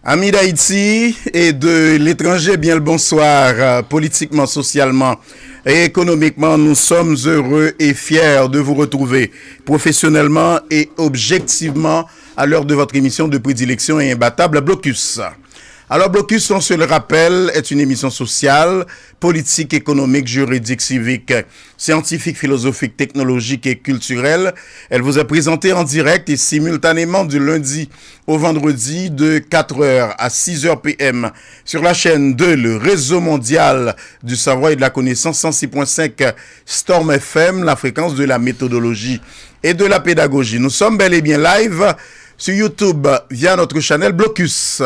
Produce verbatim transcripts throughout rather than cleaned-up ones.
Amis d'Haïti et de l'étranger, bien le bonsoir. Euh, politiquement, socialement et économiquement, nous sommes heureux et fiers de vous retrouver professionnellement et objectivement à l'heure de votre émission de prédilection et imbattable, Blocus. Alors, Blocus, on se le rappelle, est une émission sociale, politique, économique, juridique, civique, scientifique, philosophique, technologique et culturelle. Elle vous est présentée en direct et simultanément du lundi au vendredi de quatre heures à six heures P M sur la chaîne deux, le réseau mondial du savoir et de la connaissance, cent six point cinq Storm F M, la fréquence de la méthodologie et de la pédagogie. Nous sommes bel et bien live sur YouTube via notre channel Blocus.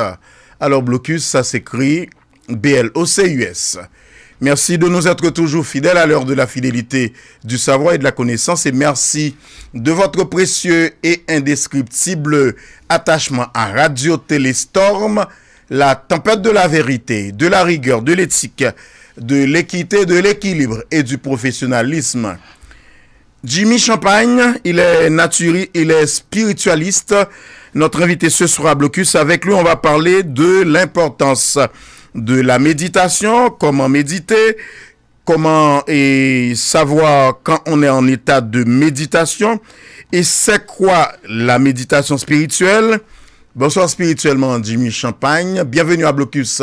Alors Blocus, ça s'écrit B L O C U S. Merci de nous être toujours fidèles à l'heure de la fidélité, du savoir et de la connaissance, et merci de votre précieux et indescriptible attachement à Radio Télé Storm, la tempête de la vérité, de la rigueur, de l'éthique, de l'équité, de l'équilibre et du professionnalisme. Jimmy Champagne, il est naturi-, il est spiritualiste. Notre invité ce soir à Blocus, avec lui, on va parler de l'importance de la méditation, comment méditer, comment et savoir quand on est en état de méditation, et c'est quoi la méditation spirituelle. Bonsoir spirituellement, Jimmy Champagne. Bienvenue à Blocus,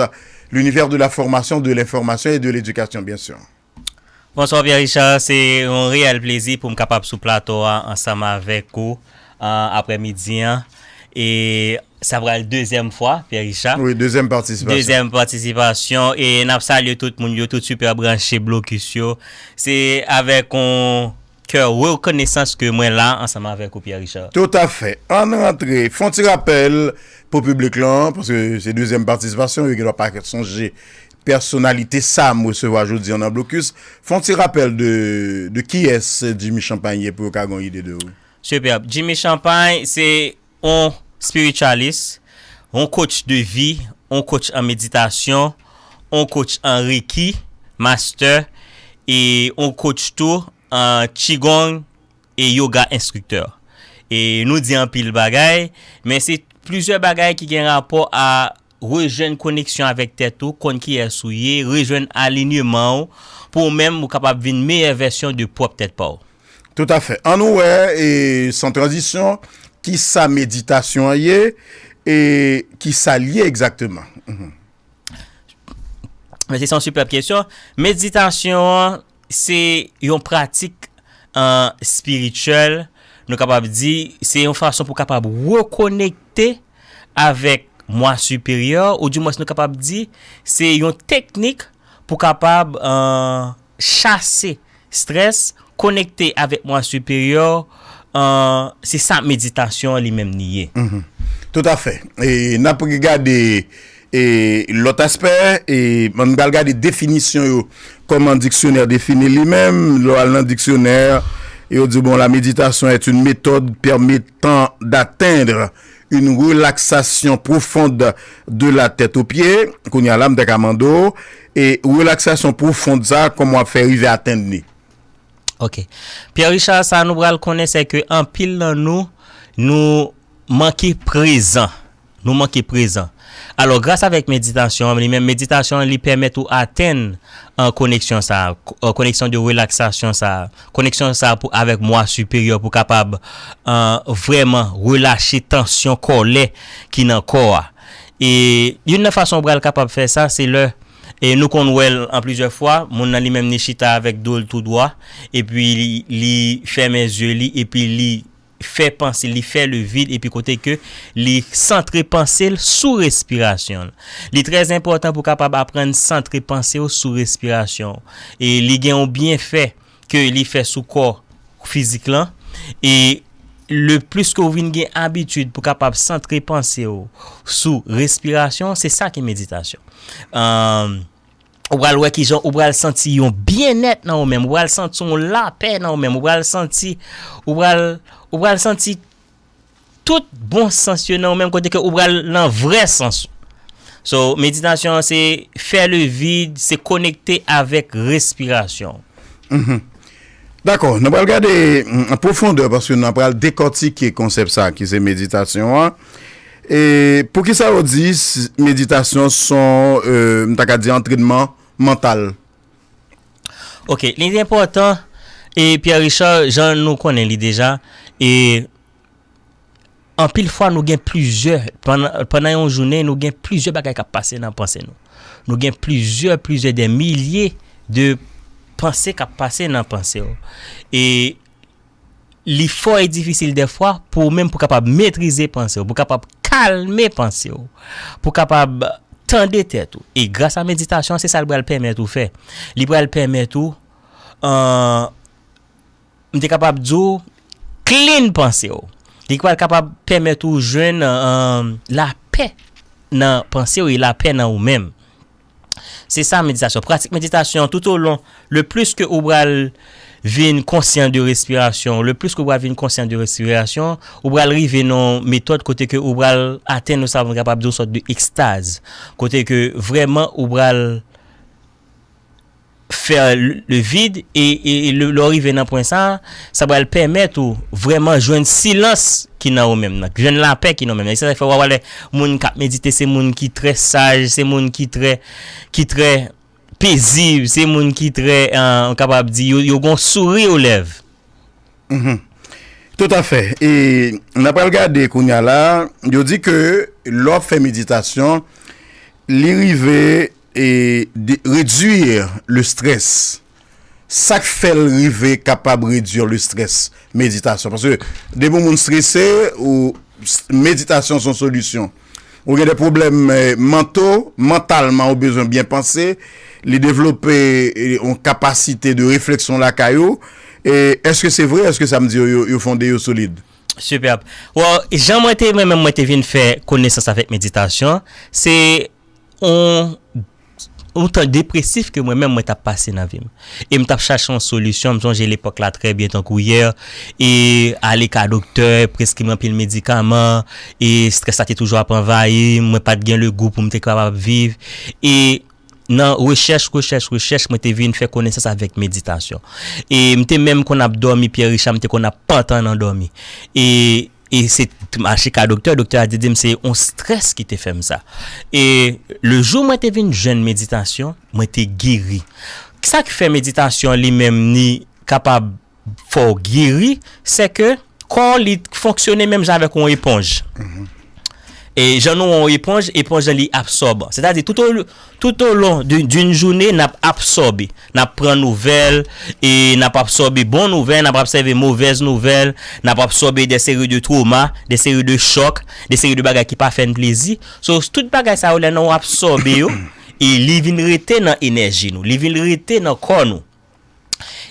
l'univers de la formation, de l'information et de l'éducation, bien sûr. Bonswa Pierre Richard, se yon reyèl plezi pou m kapab sou plato a ansanm avèk ou aprè midi an. E sa pral dezyèm fwa, Pierre Richard. Wi, dezyèm patisipasyon. Dezyèm patisipasyon. E n ap salye tout moun yo, tout sipè branche Blocus yo. Se avèk yon kè rekonesans ke mwen la ansanm avèk ou, Pierre Richard. Toutafè. Ann rantre. Fè yon ti rapèl pou piblik lan, paske se dezyèm patisipasyon, yo gendwa pa sonje pèsonalite sa m resevwa jodi an nan Blocus. Fè yon ti rapèl de, de kiyès Jimmy Champagne ye pou yo ka gen yon ide de ou. Superb. Jimmy Champagne se yon spiritualist, yon coach de vie, yon coach an meditasyon, yon coach an Reiki master, e yon coach tou an Qigong e yoga instructeur. E nou di anpil bagay, men se plizyè bagay ki gen rapò a rejwenn koneksyon avèk tèt ou, konn kiyès ou ye, rejwenn alinyeman w, pou ou menm ou kapab vin meyè vèsyon de pwòp tèt pa w. Toutafè. Ann nou wè, e, san tranzisyon, kisa meditasyon an ye, e kisa l ye egzakteman. Men se yon sipèb kesyon. Meditasyon an, se yon pratik an espirityèl, nou kapab di, se yon fason pou kapab rekonekte avèk mwa siperyè, oudimwens nou kapab di, se yon teknik pou kapab chase strès, konekte avèk mwa siperyè, se sa meditasyon an li menm li ye. Toutafè. E n ap gade e lòt aspè, e m pral gade definisyon yo, kòman diksyonè defini li menm. Lè w al nan diksyonè, yo di, bon, la méditation est une méthode permettant d'atteindre une relaxation profonde de la tête aux pieds. Kounye a la, m ta ka mande w, e relaxation profonde sa, kòman w ap fè rive atenn li? Ok. Pierre Richard, sa nou pral konnen, se ke anpil nan nou, nou manke prezan. Nou manke prezan. Alò, gras avèk meditasyon an, li menm meditasyon an, li pèmèt ou atenn an koneksyon sa, koneksyon de relaksasyon sa, koneksyon sa pou avèk mwa siperyè pou kapab vrèman relache tansyon kòlè ki nan kò a. E youn nan fason ou pral kapab fè sa, se lè, e nou konn wè l an plizyè fwa, moun nan li menm li chita avèk do l tou dwa, epi li, li fèmen zye li, epi li fè panse, li fè le vid, epi kote ke li santre panse l sou respirasyon l. Li trè enpòtan pou kapab aprann santre panse w sou respirasyon w. E li gen yon byenfè ke li fè sou kò fizik lan. E le plis ke w vin gen abitid pou kapab santre panse w sou respirasyon, se sa ki meditasyon. Ahn, ou pral wè kijan ou pral santi yon byennèt nan ou menm, ou pral santi yon lapè nan ou menm, ou pral santi, ou pral, ou pral santi tout bon sans yo nan ou menm, kote ke ou pral nan vrè sans ou. So, meditasyon an se fè le vid, se konekte avèk respirasyon. Dakò, nou pral gade an pwofondè, paske nou pral dekòtike konsèp sa ki se meditasyon an. E poukisa yo di s- meditasyon se yon, e, m ta ka di, antrenman mantal? Ok, li enpòtan, e Pierre Richard, jan nou konnen li deja, e anpil fwa nou gen plizyè, pandan, pandan yon jounen, nou gen plizyè bagay k ap pase nan panse nou. Nou gen plizyè, plizyè, dè milye de panse k ap pase nan panse w. E li fò e difisil dèfwa pou ou menm pou kapab metrize panse w, pou kapab kalme panse w, pou kapab tande tèt ou. E gras a meditasyon, se sa l pral pèmèt ou fè. Li pral pèmèt ou, an, m te kapab di w, clean panse w. Li pral kapab pèmèt ou jwenn, an, lapè nan panse w e lapè nan ou menm. Se sa meditasyon. Pratik meditasyon toutolon, le plis ke ou pral vin konsyan de respirasyon, le plis ke ou pral vin konsyan de respirasyon, ou pral rive nan yon metòd kote ke ou pral atenn, ou sa, m kapab di, yon sòt de ekstaz. Kote ke vrèman ou pral fè le, le vide e, e, e le, lè w rive nan pwen sa, sa pral pèmèt ou vrèman jwenn silans ki nan ou menm nan, jwenn lapè ki nan ou menm nan. E se sa k fè w wè lè moun k ap medite, se moun ki trè saj, se moun ki trè, ki trè pezib, se moun ki trè, an, m kapab di, yo, yo gon souri o lèv. Toutafè. E n ap pral gade kounye a la, yo di ke lè w ap fè meditasyon, li rive e de, redwi le strès. Sa k fè l rive kapab redwi le strès, meditasyon. Paske depi yon moun strese, ou meditasyon se yon solisyon. Ou gen de pwoblèm, eh, manto, mantalman ou bezwen byen panse, li devlope eh, yon kapasite de refleksyon lakay ou. E èske se vre? Èske sa m di yo, yo, yo fonde, yo solid? Superb. Well, jan mwen te, mwen menm, mwen te vin fè konesans avèk meditasyon, se yon, yon tan depresif ke mwen menm, mwen t ap pase nan vi m. E m t ap chache yon solisyon. M sonje lepòk la trè byen tankou yè. E ale ka doktè, preskri m anpil medikaman. E strès la te toujou ap anvayi m. Mwen pa t gen le gou pou m te kapab viv. E nan rechèch, rechèch, rechèch, mwen te vin fè konesans avèk meditasyon. E m te menm konn ap dòmi, Pierre Richard, m te konn ap pantan nan dòmi. E, e se mache ka doktè, doktè a te di m se yon strès ki te fè m sa. E le jou mwen te vin jwenn meditasyon, mwen te geri. Sa k fè meditasyon li menm li kapab fè w geri, se ke kò w li fonksyone menm jan avèk yon eponj. E jan nou wè yon eponj, eponj lan li absòban. Sètadi, tout o, tout o long d'une, d'une journée, n ap absòbe. N ap pran nouvèl, e n ap absòbe bon nouvèl, n ap absòbe movèz nouvèl, n ap absòbe de seri de twoma, de seri de chòk, de seri de bagay ki pa fè n plezi. So, tout bagay sa yo, lè nou absòbe yo, e li vin rete nan enèji nou, li vin rete nan kò nou.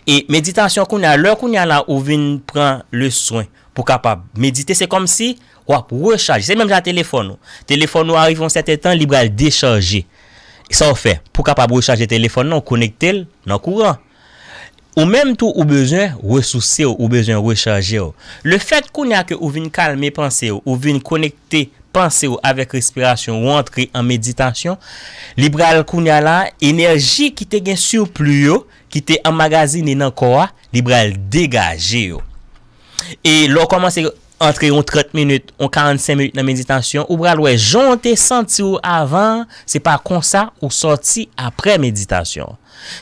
E meditasyon kounye a, lè kounye a la ou vin pran le swen pou kapab medite, se kòmsi w ap rechaje. Se menm jan telefòn ou. Telefòn ou a rive yon sèten tan, li pral dechaje. Sa w fè? Pou kapab rechaje telefòn nan, ou konekte l nan kouran. Ou menm tou, ou bezwen resouse w, ou bezwen rechaje w. Lefèt kounye a ke ou vin kalme panse w, ou vin konekte panse w avèk respirasyon, ou antre an meditasyon, li pral kounye a la, enèji ki te gen sipli yo, ki te anmagazine nan kò a, li pral degaje yo. E lè w kòmanse antre yon trant minit, yon karannsenk minit nan meditasyon, ou pral wè jan w te santi w avan, se pa konsa ou sòti apre meditasyon.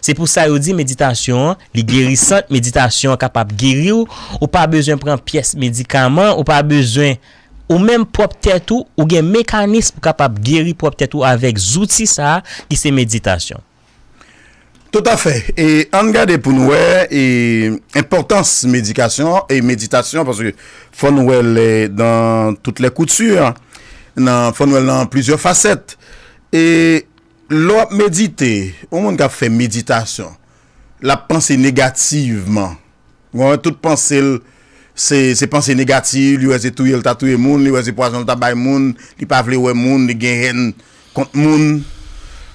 Se pou sa yo di meditasyon an, li gerisant, meditasyon an kapab geri w, ou pa bezwen pran pyès medikaman, ou pa bezwen, ou menm pwòp tèt ou, ou gen mekanis pou kapab geri pwòp tèt ou avèk zouti sa a ki se meditasyon. Toutafè. E ann gade pou n wè e enpòtans medikasyon e meditasyon, paske fò n wè l dan tout lè kouti, nan, fò n wè l nan plizyè fasèt. E lè w ap medite, yon moun k ap fè meditasyon, l ap panse negativman. Ou konprann? Tout panse l, se, se panse negatif, li wè se touye l ta touye moun, li wè se pwazon l ta bay moun, li pa vle wè moun, li gen hèn kont moun.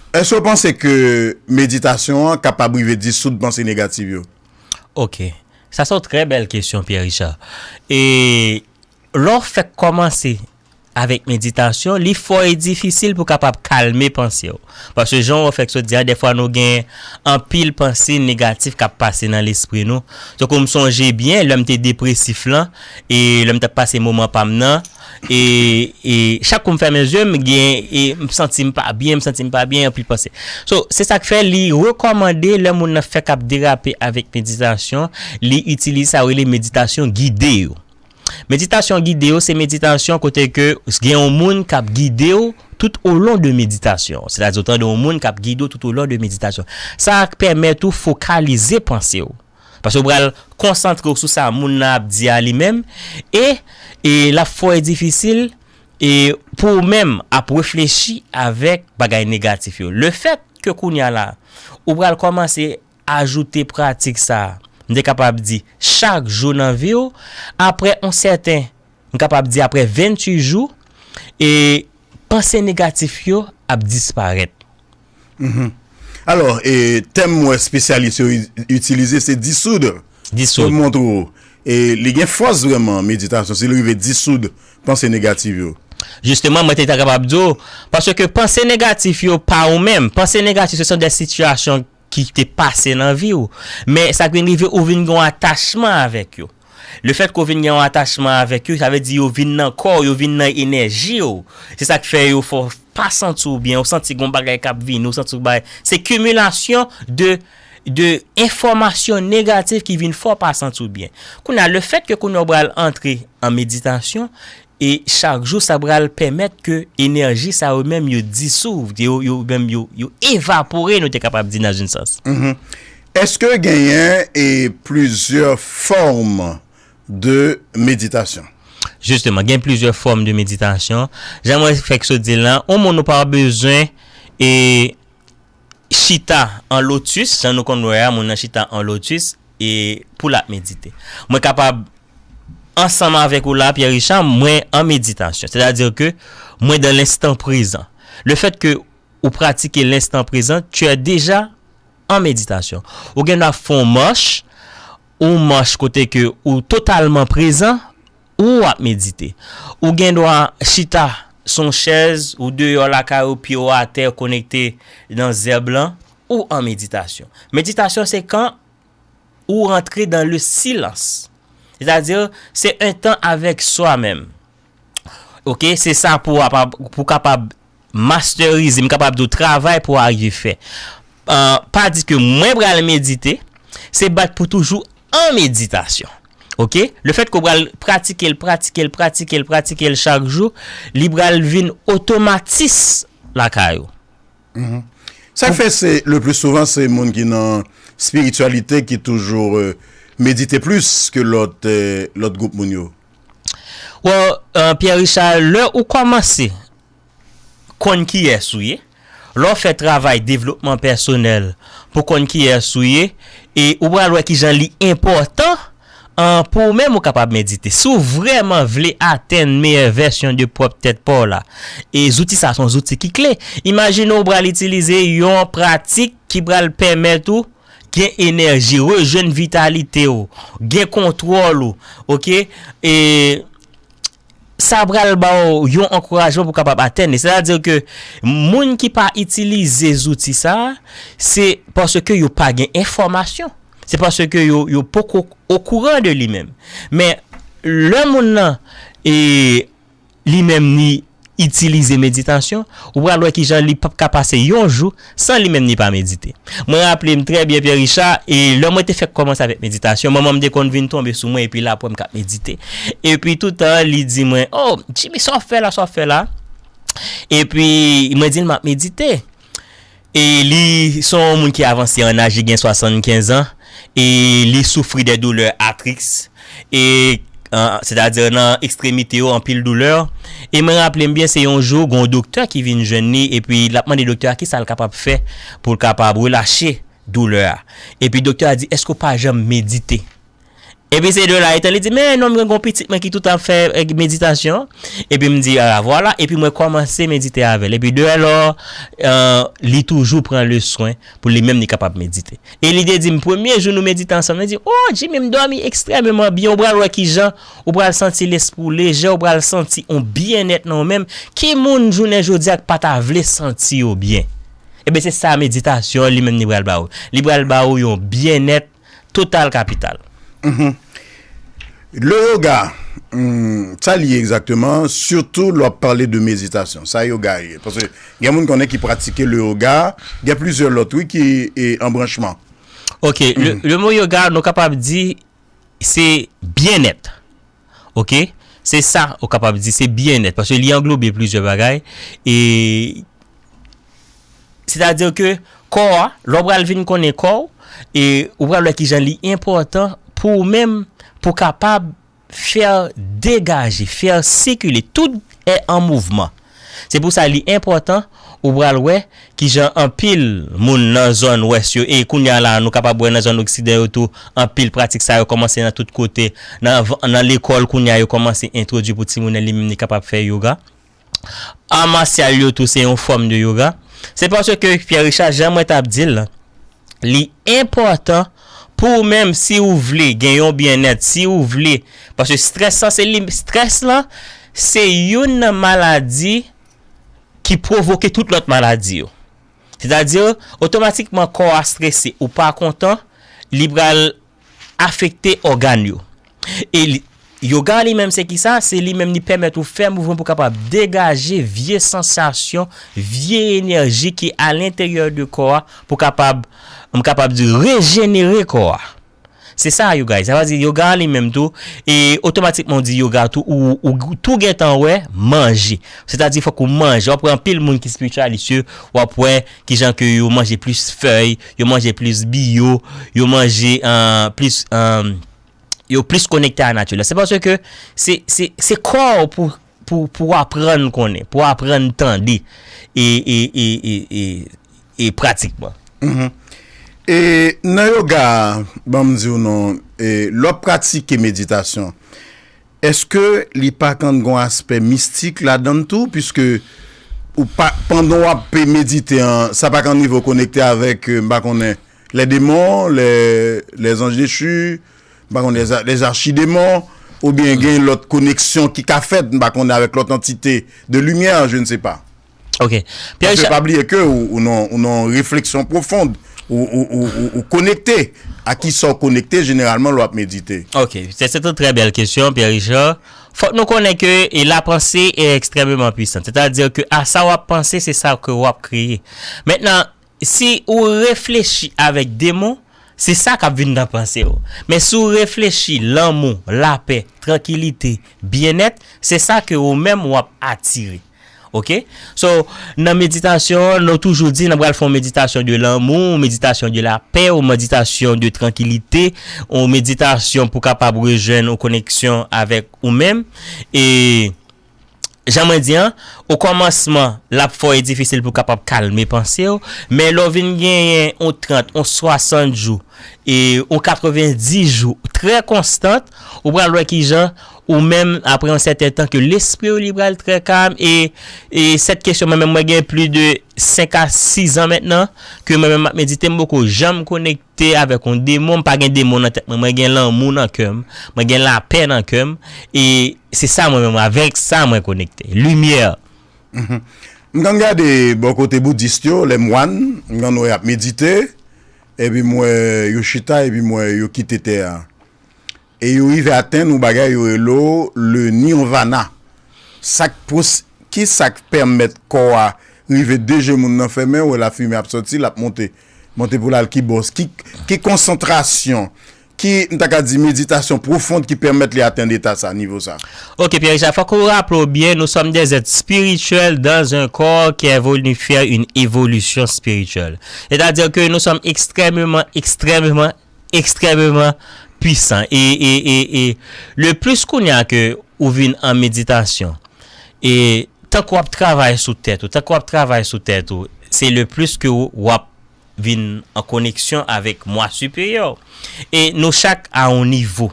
Èske w panse ke meditasyon an kapab rive disoud panse negatif yo? Ok. Sa se yon trè bèl kesyon, Pierre Richard. E lè w fèk kòmanse avèk meditasyon, li fò e difisil pou kapab kalme panse w. Paske jan w fèk sot di a, dèfwa nou gen anpil panse negatif k ap pase nan lespri nou. Tankou m sonje byen, lè m te depresif lan, e lè m t ap pase moman pa m nan, E, e chak kou m fèmen zye m, gen, e m santi m pa byen, m santi m pa byen, anpil panse. So, se sa k fè li rekòmande lè moun nan fèk ap derape avèk meditasyon, li itilize sa yo rele meditasyon gide yo. Meditasyon gide yo, se meditasyon kote ke gen yon moun k ap gide w tout olon de meditasyon. Sètadi, ou tande yon moun k ap gide w tout olon de meditasyon. Sa a pèmèt ou fokalize panse w. Paske ou pral konsantre w sou sa moun nan ap di a li menm, e, e l ap fè w difisil, e pou ou menm ap reflechi avèk bagay negatif yo. Lefèt ke kounye a la, ou pral kòmanse ajoute pratik sa a, m te kapab di, chak jou nan vi w, apre yon sèten, m kapab di apre venntuit jou, e panse negatif yo ap disparèt. Mhm. Alò, e, tèm m wè espesyalis yo i- itilize se disoud. Disoud. Pou montre w. E li gen fòs vrèman, meditasyon, si li rive disoud panse negatif yo. Jisteman, mwen te ta kapab di w, paske panse negatif yo pa ou menm. Panse negatif, se son de sitiyasyon ki te pase nan vi w. Men sa k vin rive, ou vin gen yon atachman avèk yo. Lefèt ke w vin gen yon atachman avèk yo, sa vle di yo vin nan kò w, yo vin nan enèji w. Se sa k fè yo fè w pa santi w byen, ou santi gen yon bagay k ap vini, ou santi w bay. Se kimilasyon de, de enfòmasyon negatif ki vin fè w pa santi w byen. Kounye a, lefèt ke kounye a w pral antre an meditasyon, e chak jou sa pral pèmèt ke enèji sa yo menm yo disou, yo, yo menm yo, yo evapore, nou te kapab di nan yon sans. Mhm. Èske genyen e plizyè fòm de meditasyon? Jisteman, gen plizyè fòm de meditasyon. Jan mwen fèk sot di l lan, yon moun ou pa bezwen e chita an lotus, jan nou konn wè a, moun nan chita an lotus e pou l ap medite. Mwen kapab ansanm avèk ou la, Pierre Richard, mwen an meditasyon. Sètadi ke mwen dans l'instant présent. Lefèt ke ou pratike l'instant présent, tu es déjà en méditation. Ou gen dwa fè yon mach, yon mach kote ke ou totalman prezan, ou ap medite. Ou gen dwa chita sou yon chèz, ou deyò lakay ou, pye w atè, konekte nan zèb lan, ou an meditasyon. Meditasyon se kan ou rantre dans le silence. Sètadi, se un temps avec soi-même. Oke, se sa pou w kapab, pou w kapab masterize, m kapab di w travay pou w arive fè. Euh, pa di ke mwen pral medite, se bat pou toujou an meditasyon. Oke? Lefèt ke w pral pratike l, pratike l, pratike l, pratike l chak jou, li pral vin otomatis lakay ou. Mhm. Sa k fè se le pli souvan se moun ki nan espirityalite ki toujou euh, medite plis ke lòt euh, lòt gwoup moun yo. Well, euh, Pierre Richard, lè ou kòmanse konn kiyès ou ye, lè w fè travay devlopman pèsonèl pou konn kiyès ou ye, e ou pral wè kijan li enpòtan an, pou ou menm ou kapab medite. Si w vrèman vle atenn meyè vèsyon de pwòp tèt pa w la, e zouti sa a se yon zouti ki kle. Imajine w pral itilize yon pratik ki pral pèmèt ou gen enèji, rejwenn vitalite w, gen kontwòl ou, oke? E sa pral ba w yon ankourajman pou w kapab atenn li. Sètadi ke moun ki pa itilize zouti sa a, se paske yo pa gen enfòmasyon. Se paske yo, yo poko okouran de li menm. Men, lè moun nan, e, li menm li itilize meditasyon, ou pral wè kijan li p ap ka pase yon jou san li menm li pa medite. Mwen raple m trè byen, Pierre Richard, e lè mwen te fèk kòmanse avèk meditasyon, manman m te konn vin tonbe sou mwen epi l ap wè m k ap medite. Epi toutan, li di mwen, "Oh, Jimmy, sa w ap fè la, sa w ap fè la?" Epi mwen di l, "M ap medite." E li se yon moun ki avanse an aj, li gen swasannkenz an, e li soufri de doulè atriks, e, euh, sètadi nan ekstremite yo, anpil doulè. E mwen raple m byen, se yon jou, gen yon doktè ki vin jwenn li, epi l ap mande doktè a kisa l kapab fè pou l kapab relache doulè a. Epi doktè a di, "Èske w pa janm medite?" Epi se de la, etan li di, "Men non, mwen gen yon pitit mwen ki tout ap fè eh, meditasyon." Epi m di, "Ah, vwala." Epi mwen kòmanse medite avè l. Epi de lò, euh, li toujou pran le swen pou li menm li kapab medite. E li te di m, "Premye jou nou medite ansanm, li di, 'Oh, Jimmy, m dòmi ekstrèmeman byen.'" Ou pral wè kijan, ou pral santi lespri w lejè, ou pral santi yon byennèt nan ou menm. Ki moun jounen jodi a k pa ta vle santi yo byen? Ebyen, se sa meditasyon li menm li pral ba ou. Li pral ba ou yon byennèt total kapital. Mhm. Le yoga, hmm, sa li ye egzakteman, sitou lè w ap pale de meditasyon. Sa yoga ye. Paske gen moun konnen ki pratike le yoga, gen plizyè lòt, wi, ki e, an branchman. Ok, le, le mo yoga, nou kapab di, se byennèt. Ok? Se sa, ou kapab di, se byennèt. Paske li anglobe plizyè bagay. E, sètadi ke kò a, lè w pral vin konnen kò w, e ou pral wè kijan li enpòtan pou ou menm, pou kapab fè degaje, fè sikile, tout est en mouvement. Se pou sa li enpòtan, ou pral wè kijan anpil moun nan zòn wès yo, e kounye a la, nou kapab wè nan zòn oksidan yo tou, anpil pratik sa yo kòmanse nan tout kote, nan, nan lekòl kounye a yo kòmanse entwodui pou timoun nan li menm li kapab fè yoga. Ar masyal yo tou se yon fòm de yoga. Se paske Pierre Richard, jan mwen t ap di l, li enpòtan pou ou menm si ou vle gen yon byennèt, si ou vle, paske strès lan se li, strès lan se youn nan maladi ki pwovoke tout lòt maladi yo. Sètadi, otomatikman kò a strese, ou pa kontan, li pral afekte ògàn yo. E li, yoga li menm se kisa? Se li menm li pèmèt ou fè mouvman pou kapab degaje vye sansasyon, vye enèji ki alenteryè de kò a pou kapab, m kapab di, rejenere kò a. Se sa yoga ye. Sa vle di yoga li menm tou, e otomatikman ou di yoga tou, ou, ou tou gentan wè manje. Sètadi fòk ou manje. W ap wè anpil moun ki espiritualist yo, w ap wè kijan ke yo manje plis fèy, yo manje plis biyo, yo manje uh, plis uh, yo plis konekte a nati la. Se paske se, se, se kò w pou, pou, pou aprann konnen, pou aprann tande e, e, e, e, e, e pratikman. Mm -hmm. E nan yoga, ban m di w non, e, lè w ap pratike meditasyon, èske li pa konn gen yon aspè mistik ladan l tou? Piske ou pa, pandan w ap medite an, sa pa konn rive w konekte avèk, m pa konnen, les démons, les, les anges déchus, m pa konnen, les, les archidémons, oubyen gen lòt koneksyon ki ka fèt, m pa konnen, avèk lòt antite de limyè, je ne sais pas. Ok. Paske pa bliye ke ou, ou nan, ou nan refleksyon pwofond, ou, ou, ou, ou, ou konekte. A ki sa w konekte jeneralman lè w ap medite? Ok, se se yon trè bèl kesyon, Pierre Richard. Fòk nou konnen ke e la panse est extrêmement puissante. Sètadi ke a sa w ap panse, se sa ke w ap kreye. Mentnan, si ou reflechi avèk demon, se sa k ap vin nan panse w. Men si w reflechi lanmou, lapè, trankilite, byennèt, se sa ke ou menm w ap atire. Ok? So, nan meditasyon, nou toujou di, nou pral fè yon meditasyon de lanmou, yon meditasyon de lapè, yon meditasyon de trankilite, yon meditasyon pou kapab rejwenn yon koneksyon avèk ou menm. E, jan mwen di an, o kòmansman, l ap fò e difisil pou kapab kalme panse w, men lè w vin genyen yon trant, yon swasant jou, e yon katrevenndis jou, trè konstant, ou pral wè kijan ou menm, apre yon sèten tan, ke lespri w li pral trè kalm, e, e sèt kesyon, mwen menm, mwen gen plis de senk a sis an mentnan, ke mwen menm m ap medite, m poko janm konekte avèk yon demon, m pa gen demon nan tèt mwen, mwen gen lanmou nan kè m, mwen gen lapè nan kè m, e se sa mwen menm, avèk sa mwen konekte. Limyè. M konn gade bò kote boudis yo, lè mwan, m konn wè y ap medite, epi m wè yo chita, epi m wè yo kite tè a. E yo rive atenn yon bagay yo rele w le nirvana. Sa k pwos-, ki sa k pèmèt kò a rive de je moun nan fèmen, ou wè lafimen ap sòti, l ap monte, monte pou l al ki bò, ki, ki konsantrasyon, ki, m ta ka di, meditasyon pwofond ki pèmèt li atenn eta sa, nivo sa? Ok, Pierre Richard, fòk ou raple w byen, nous sommes des êtres spirituels dans un corps qui est venu faire une évolution spirituelle. C'est-à-dire que nous sommes extrêmement, extrêmement, extrêmement puissants. E, e, e, e le plis kounye a ke ou vin an meditasyon, e tank w ap travay sou tèt ou, tank w ap travay sou tèt ou, se le plis ke w ap vin an koneksyon avèk mwa siperyè w. E nou chak a yon nivo.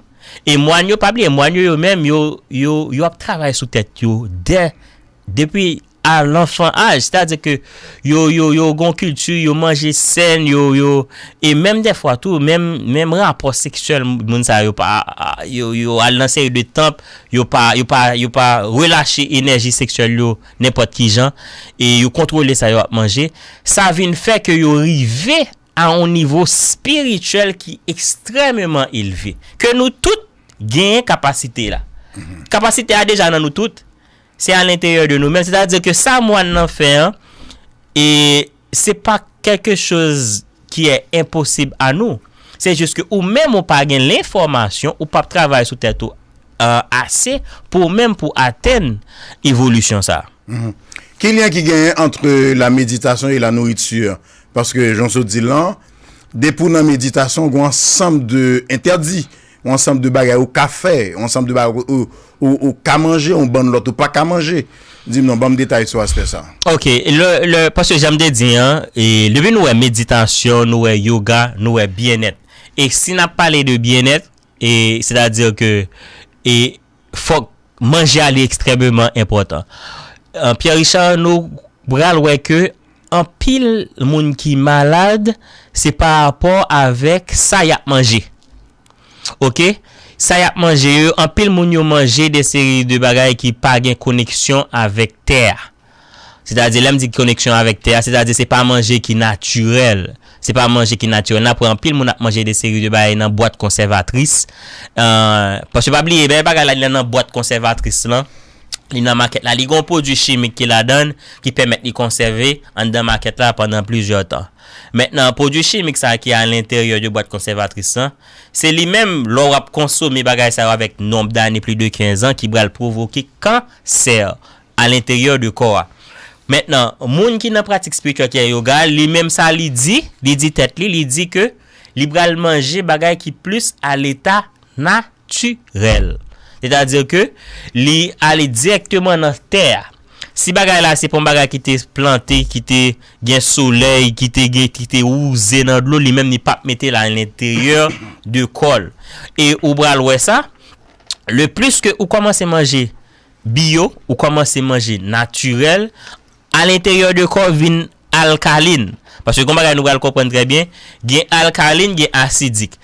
E mwan yo, pa bliye, mwan yo, yo menm, yo, yo, yo ap travay sou tèt yo dè, depi a lanfan aj. Sètadi ke yo, yo, yo gon kilti, yo manje sèn, yo, yo, e menm dèfwa tou, menm, menm rapò seksyèl moun sa yo pa, yo, yo al nan seri de tanp, yo pa, yo pa, yo pa relache enèji seksyèl yo nenpòt ki jan, e yo kontwole sa yo ap manje. Sa vin fè ke yo rive a yon nivo espirityèl ki ekstrèmeman elve. Ke nou tout, genyen kapasite la. Kapasite a deja nan nou tout. Se a lenteryè de nou menm. Sètadi ke sa mòn nan fè an, e se pa quelque chose qui est impossible à nous. Se jis ke ou menm ou pa gen lenfòmasyon, ou p ap travay sou tèt ou euh, ase pou ou menm pou atenn evolisyon sa. Ki lyen ki genyen entre la méditation et la nourriture? Paske jan w sot di l lan, depi w nan meditasyon, gen yon ansanm de entèdi, yon ansanm de bagay ou ka fè, yon ansanm de bagay ou, ou, ou ka manje, yon bann lòt ou pa ka manje. Di m non, ban m detay sou aspè sa. Ok, le, le, paske jan m te di an, e, depi nou wè meditasyon, nou wè yoga, nou wè byennèt. E si n ap pale de byennèt, e sètadi ke e fòk manje a li ekstrèmeman enpòtan. Pierre Richard, nou pral wè ke anpil moun ki malad se pa rapò avèk sa y ap manje. Ok? Sa y ap manje yo, anpil moun yo manje de seri de bagay ki pa gen koneksyon avèk tè a. Sètadi lè m di koneksyon avèk tè a, sètadi se pa manje ki natirèl. Se pa manje ki natirèl. N ap wè anpil moun ap manje de seri de bagay nan bwat konsèvatris. Euh, paske pa bliye, bèl bagay la li nan bwat konsèvatris lan. Li nan makèt la. Li gen yon pwodui chimik ki ladan l ki pèmèt li konsève anndan makèt la pandan plizyè tan. Mentnan, pwodui chimik sa a ki alenteryè de bwat konsèvatris lan, se li menm, lè w ap konsome bagay sa yo avèk nonb dane pli de kenz an, ki pral pwovoke kansè alenteryè de kò a. Mentnan, moun ki nan pratik espirityèl ki yoga, li menm sa li di, li di tèt li, li di ke li pral manje bagay ki plis a leta natirèl. Sètadi ke li ale dirèkteman nan tè a. Si bagay la se pa yon bagay ki te plante, ki te gen solèy, ki te gen, ki te wouze nan dlo, li menm li p ap mete l alenteryè de kò l. E ou pral wè sa, le plis ke ou kòmanse manje biyo, ou kòmanse manje natirèl, alenteryè de kò vin alkalin. Paske gon bagay nou pral konprann trè byen, gen alkalin, gen asidik.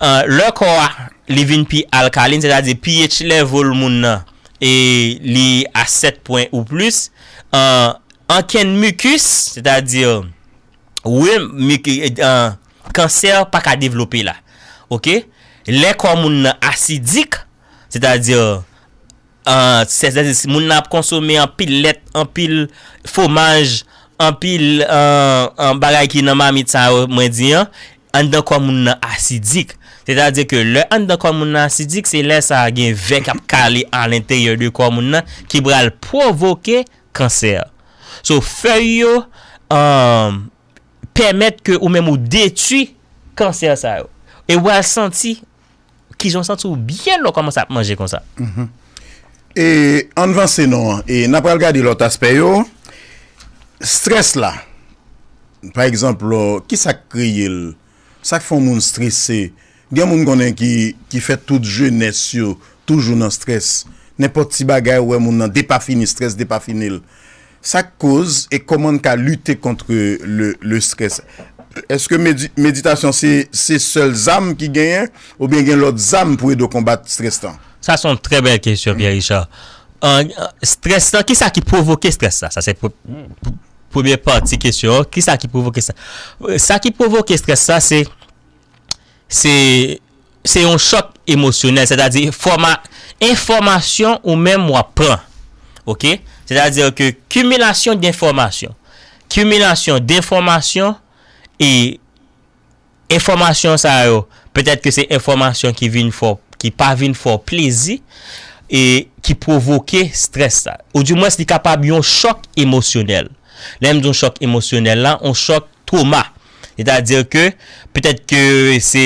Euh, lè kò a li vin pi alkalin, sètadi pH level moun nan e li a sèt pwen ou plis, euh, ankenn mikis, sètadi wi, mik, euh, kansè pa ka devlope la. Ok? Lè kò moun nan asidik, sètadi euh, sètadi si moun nan ap konsome anpil lèt, anpil fwomaj, anpil euh, euh, bagay ki nan mamit sa yo mwen di an, anndan kò moun nan asidik. Sètadi ke lè anndan kò moun nan asidik, se lè sa a gen vè k ap kale alenteryè de kò moun nan ki pral pwovoke kansè. So fèy yo euh, pèmèt ke ou menm ou detwi kansè sa yo. E w al santi kijan w santi w byen lè w kòmanse ap manje konsa. E ann vanse non, e n ap pral gade lòt aspè yo. Strès la, pa egzanp, kisa k kreye l? Sa k fè yon moun strese? Gen moun konnen ki, ki fè tout jenès yo toujou nan strès. Nenpòt ti bagay ou wè moun nan depafini, strès depafini l. Sa k koz e kòman n ka lite kont le, le strès? Èske medi, meditasyon se, se sèl zam ki genyen oubyen gen lòt zam pou ede w konbat strès lan? Sa se yon trè bèl kesyon, Pierre Richard. An, strès lan, kisa ki pwovoke strès la? Sa se pw- pw- premye pati kesyon an. Kisa ki pwovoke sa? Sa ki pwovoke strès la, se se se yon chòk emosyonèl, sètadi fòma enfòmasyon ou menm w ap pran. Ok? Sètadi ke kimilasyon denfòmasyon. Kimilasyon denfòmasyon e enfòmasyon sa yo, petèt ke se enfòmasyon ki vin fè w, ki pa vin fè w plezi e ki pwovoke strès la. Oudimwens li kapab yon chòk emosyonèl. Lè m di yon chòk emosyonèl la, yon chòk twoma. Sètadi ke petèt ke se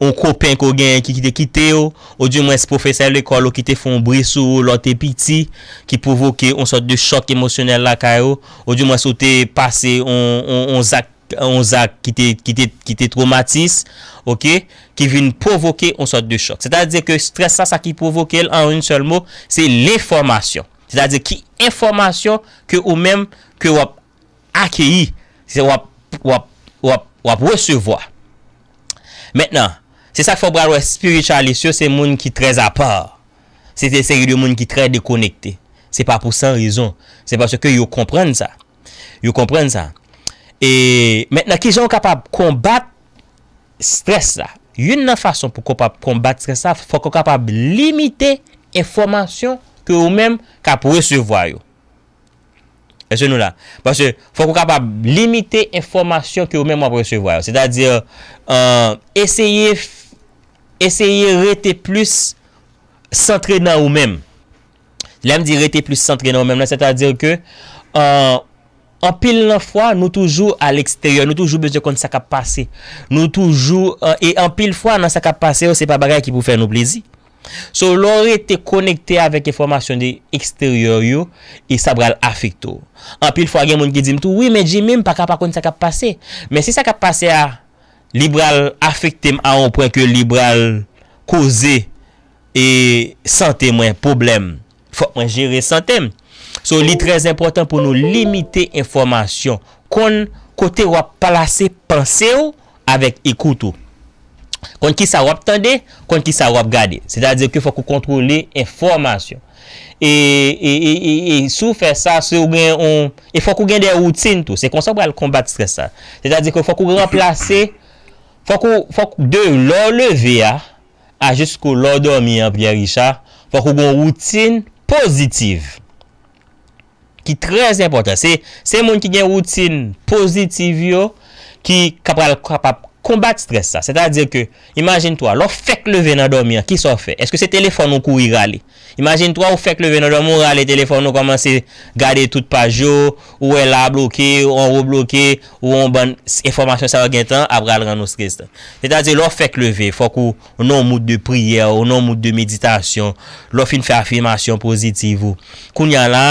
yon kopen ke w genyen ki te kite w, oudimwens pwofesè lekòl ou ki te fè yon bri sou ou lè w te piti, ki pwovoke yon sòt de chòk emosyonèl lakay ou, oudimwens ou te pase yon, yon, yon zak, yon zak ki te, ki te, ki te twomatis, ok, ki vin pwovoke yon sòt de chòk. Sètadi ke strès la, sa ki pwovoke l, an yon sèl mo, se lenfòmasyon. Sètadi ki enfòmasyon ke ou menm ke w ap akeyi, se w ap, w ap, w ap, w ap resevwa. Mentnan, se sa k fè w pral wè espiritualist yo, se moun ki trè apa. Se te seri de moun ki trè dekonekte. Se pa pou san rezon. Se paske yo konprann sa. Yo konprann sa. E mentnan, kijan w kapab konbat strès la? Youn nan fason pou w kapab konbat strès sa, fòk ou kapab limite enfòmasyon ke ou menm k ap resevwa yo. Èske nou la? Paske fòk ou kapab limite enfòmasyon ke ou menm w ap resevwa yo. Sètadi, eseye, eseye rete plis santre nan ou menm. Lè m di rete plis santre nan ou menm nan, sètadi ke, anpil nan fwa, nou toujou a leksteryè, nou toujou bezwen konn sa k ap pase. Nou toujou, e anpil fwa, nan sa k ap pase yo, se pa bagay ki pou fè nou plezi. So, lè w rete konekte avèk enfòmasyon de eksteryè yo, e sa pral afekte w. Anpil fwa, gen moun ki di m tou, "Wi, men Jimmy, m pa ka pa konn sa k ap pase." Men si sa k ap pase a, li pral afekte m a yon pwen ke li pral koze e sante mwen pwoblèm. Fòk mwen jere sante m. So, li trè enpòtan pou nou limite enfòmasyon. Konn kote w ap plase panse w avèk ekout ou. Konn kisa w ap tande, konn kisa w ap gade. Sètadi ke fòk ou kontwole enfòmasyon. E, e, e, e, e si w fè sa, si w gen yon, e fòk ou gen de woutin tou. Se konsa w pral konbat strès sa. Sètadi ke fòk ou ranplase, fòk ou, fòk de lè w leve a, a jisko lè w dòmi an, Pierre Richard, fòk ou gen yon woutin pozitiv ki trè enpòtan. Se, se moun ki gen woutin pozitiv yo ki kapab, kapab konbat strès sa. Sètadi ke, imajine twa, lè w fèk leve nan dòmi an, kisa w fè? Èske se telefòn ou kouri rale? Imajine twa, ou fèk leve nan dòmi, ou rale telefòn ou, kòmanse gade tout paj yo, ou wè la bloke, ou anwo bloke, ou yon bann enfòmasyon sa yo gentan ap pral rann ou strese. Sètadi, lè w fèk leve, fòk ou nan yon moud de priyè, ou nan yon moud de meditasyon, lè w fin fè afimasyon pozitiv ou. Kounye a la,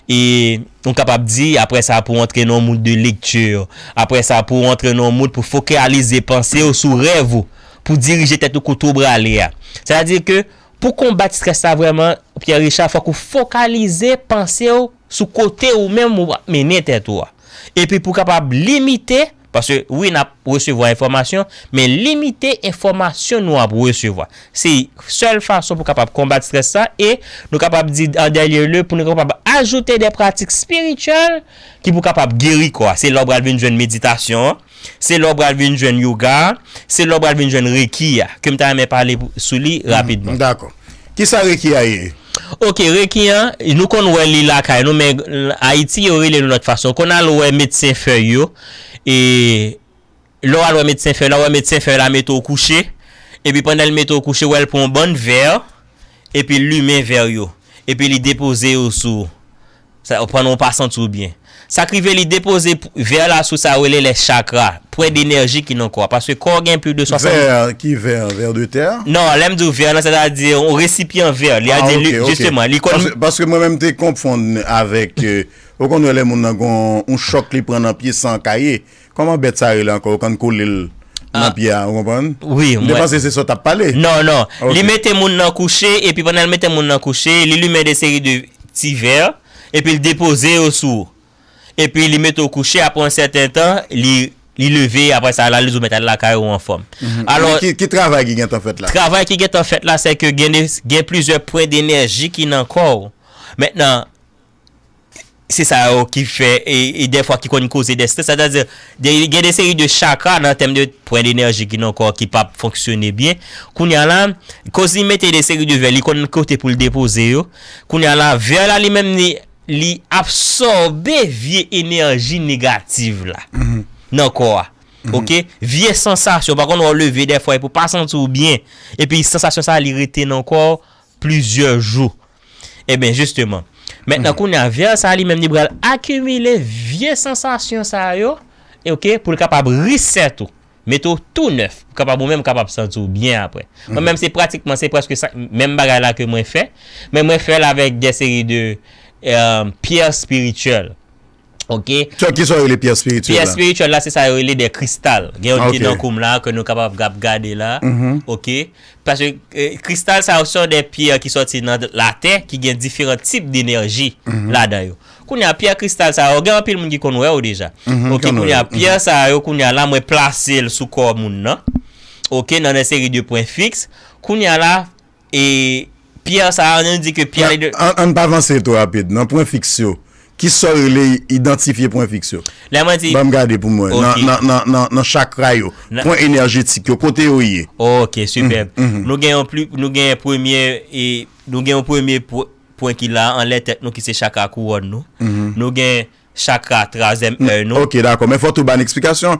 e, ou kapab di, apre sa, pou w antre nan yon moud de lekti, apre sa, pou w antre nan yon moud pou fokalize panse w sou rèv ou, pou dirije tèt ou kote w prale a. Sètadi ke, pou konbat strès sa vrèman, Pierre Richard, fòk ou fokalize panse w sou kote ou menm ou ap mennen tèt ou a. Epi pou kapab limite, paske wi, n ap resevwa enfòmasyon, men limite enfòmasyon nou ap resevwa. Se sèl fason pou kapab konbat strès sa, e nou kapab di, an dènye lye, pou nou kapab ajoute de pratik espirityèl ki pou kapab geri kò a. Se la w pral vin jwenn meditasyon an, se la w pral vin jwenn yoga a, se la w pral vin jwenn reiki a, ke m ta renmen pale pou, sou li rapidman. Dakò. Kisa reiki a ye? Ok, reiki an, nou konn wè li lakay nou, men Ayiti, yo rele l yon lòt fason. Konn al wè medsen fèy yo, e lè w al wè medsen fèy la, w wè medsen fèy la mete w kouche, epi pandan l mete w kouche, w wè l pran yon bann vè, epi l limen vè yo, epi li depoze yo sou ou. Sa, pandan w pa santi w byen. Sa k rive, li depoze p-, vè la sou sa yo rele les chakras, pwen denèji ki nan kò a. Paske kò w gen plis de swasanndiz. Vè, ki vè? Vè de tè? Non, lè m di w vè la, sètadi yon resipyan vè. Li a di, li, jisteman, li konn. Paske, paske mwen menm te konfonn avèk, euh, ou konn wè lè moun nan gon yon chòk li pran nan pye san kaye. Kòman bèt sa rele ankò? Ou konn kole l nan pye a, ou konprann? Wi, m te panse se sa w t ap pale. Non, non. Li mete moun nan kouche, epi pandan l mete moun nan kouche, li limen de seri de ti vè, epi l depoze yo sou ou. Epi li mete w kouche, apre yon sèten tan, li, li leve, apre sa, la, li di w mèt al lakay ou anfòm. Alò, ki, ki travay ki gentan fèt la? Travay ki gentan fèt la, se ke gen de, gen plizyè pwen denèji ki nan kò w. Mentnan, se sa yo ki fè, e, e dèfwa ki konn koze de strès, sètadi, de, gen de seri de chakra nan tèm de pwen denèji ki nan kò ki p ap fonksyone byen. Kounye a la, koz li mete de seri de vè, li konn kote pou l depoze yo. Kounye a la, vè la li menm li, li absòbe vye enèji negatif la nan kò a. Ok? Vye sansasyon, pa konn wè w leve dèfwa epi w pa santi w byen. Epi sansasyon sa a li rete nan kò w plizyè jou. Ebyen, jisteman. Mentnan, kounye a, vè sa a li menm, li pral akimile vye sansasyon sa yo, e ok, pou l kapab reset ou, mete w tou nèf, pou kapab ou menm kapab santi w byen apre. Mwen menm, se pratikman, se prèske sa, menm bagay la ke mwen fè, men mwen fè l avèk de seri de, euh, pyè espirityèl. Ok. Ki sa w rele pyè espirityèl la? Pyè espirityèl la, se sa yo rele de kristal. Gen youn ki nan kou m la, ke nou kapab ap gade la. Ok. Paske, eh, kristal sa yo se de pyè ki sòti nan latè, ki gen diferan tip denèji ladan yo. Kounye a, pyè kristal sa yo, gen anpil moun ki konn wè yo deja. Ok, kounye a, pyè sa yo, kounye a la, mwen plase l sou kò moun nan. Ok, nan yon seri de pwen fiks. Kounye a la, e pyè sa a, nou di ke pyè de... An, an pa vanse twò rapid. Nan pwen fiks yo, Ki sa w rele idantifye pwen fiks yo? Lè mwen di Ban m gade pou mwen. Ok. Nan, nan, nan, nan, nan chakra yo, Nan pwen enèjetik yo, kote yo ye? Ok, sipèb. Mhm, mhm. Nou gen yon pli, nou gen premye, e, nou gen yon premye pw-, pwen ki la, anlè tèt nou, ki se chakra kouwòn nou. Mhm. Nou gen chakra twazyèm èy nou. Ok, dakò. Men fò tou ba n eksplikasyon.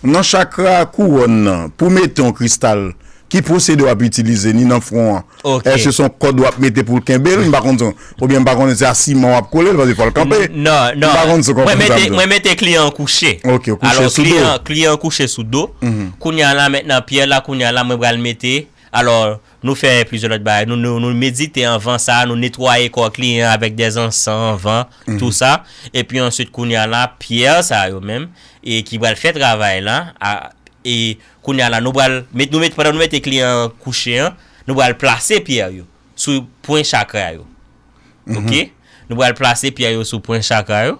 Nan chakra kouwòn nan, pou mete yon kristal, ki pwosede w ap itilize, ni nan fwon an? Ok. Èske se yon kòd w ap mete pou l kenbe l? M pa konn si, oubyen m pa konnen si a siman w ap kole l, paske fò l kanpe. N-, non, non. M pa konn si w konprann sa m di w. Mwen mete, mwen mete kliyan an kouche. Ok, ou kouche sou do. Alò, kliyan, kliyan an kouche sou do. Mhm. Kounye a la, mentnan, pyè la, kounye a la, mwen pral mete, alò, nou fè plizyè lòt bagay. Nou, nou, nou medite anvan sa, nou netwaye kò kliyan an avèk dè zansan anvan, mhm, tou sa. Epi answit, kounye a la, pyè sa yo menm, e ki pral fè travay la, a, e kounye a la, nou pral met, nou met, pandan nou mete kliyan an kouche an, nou pral plase pyè yo sou pwen chakra yo. Mhm. Ok? Nou pral plase pyè yo sou pwen chakra yo.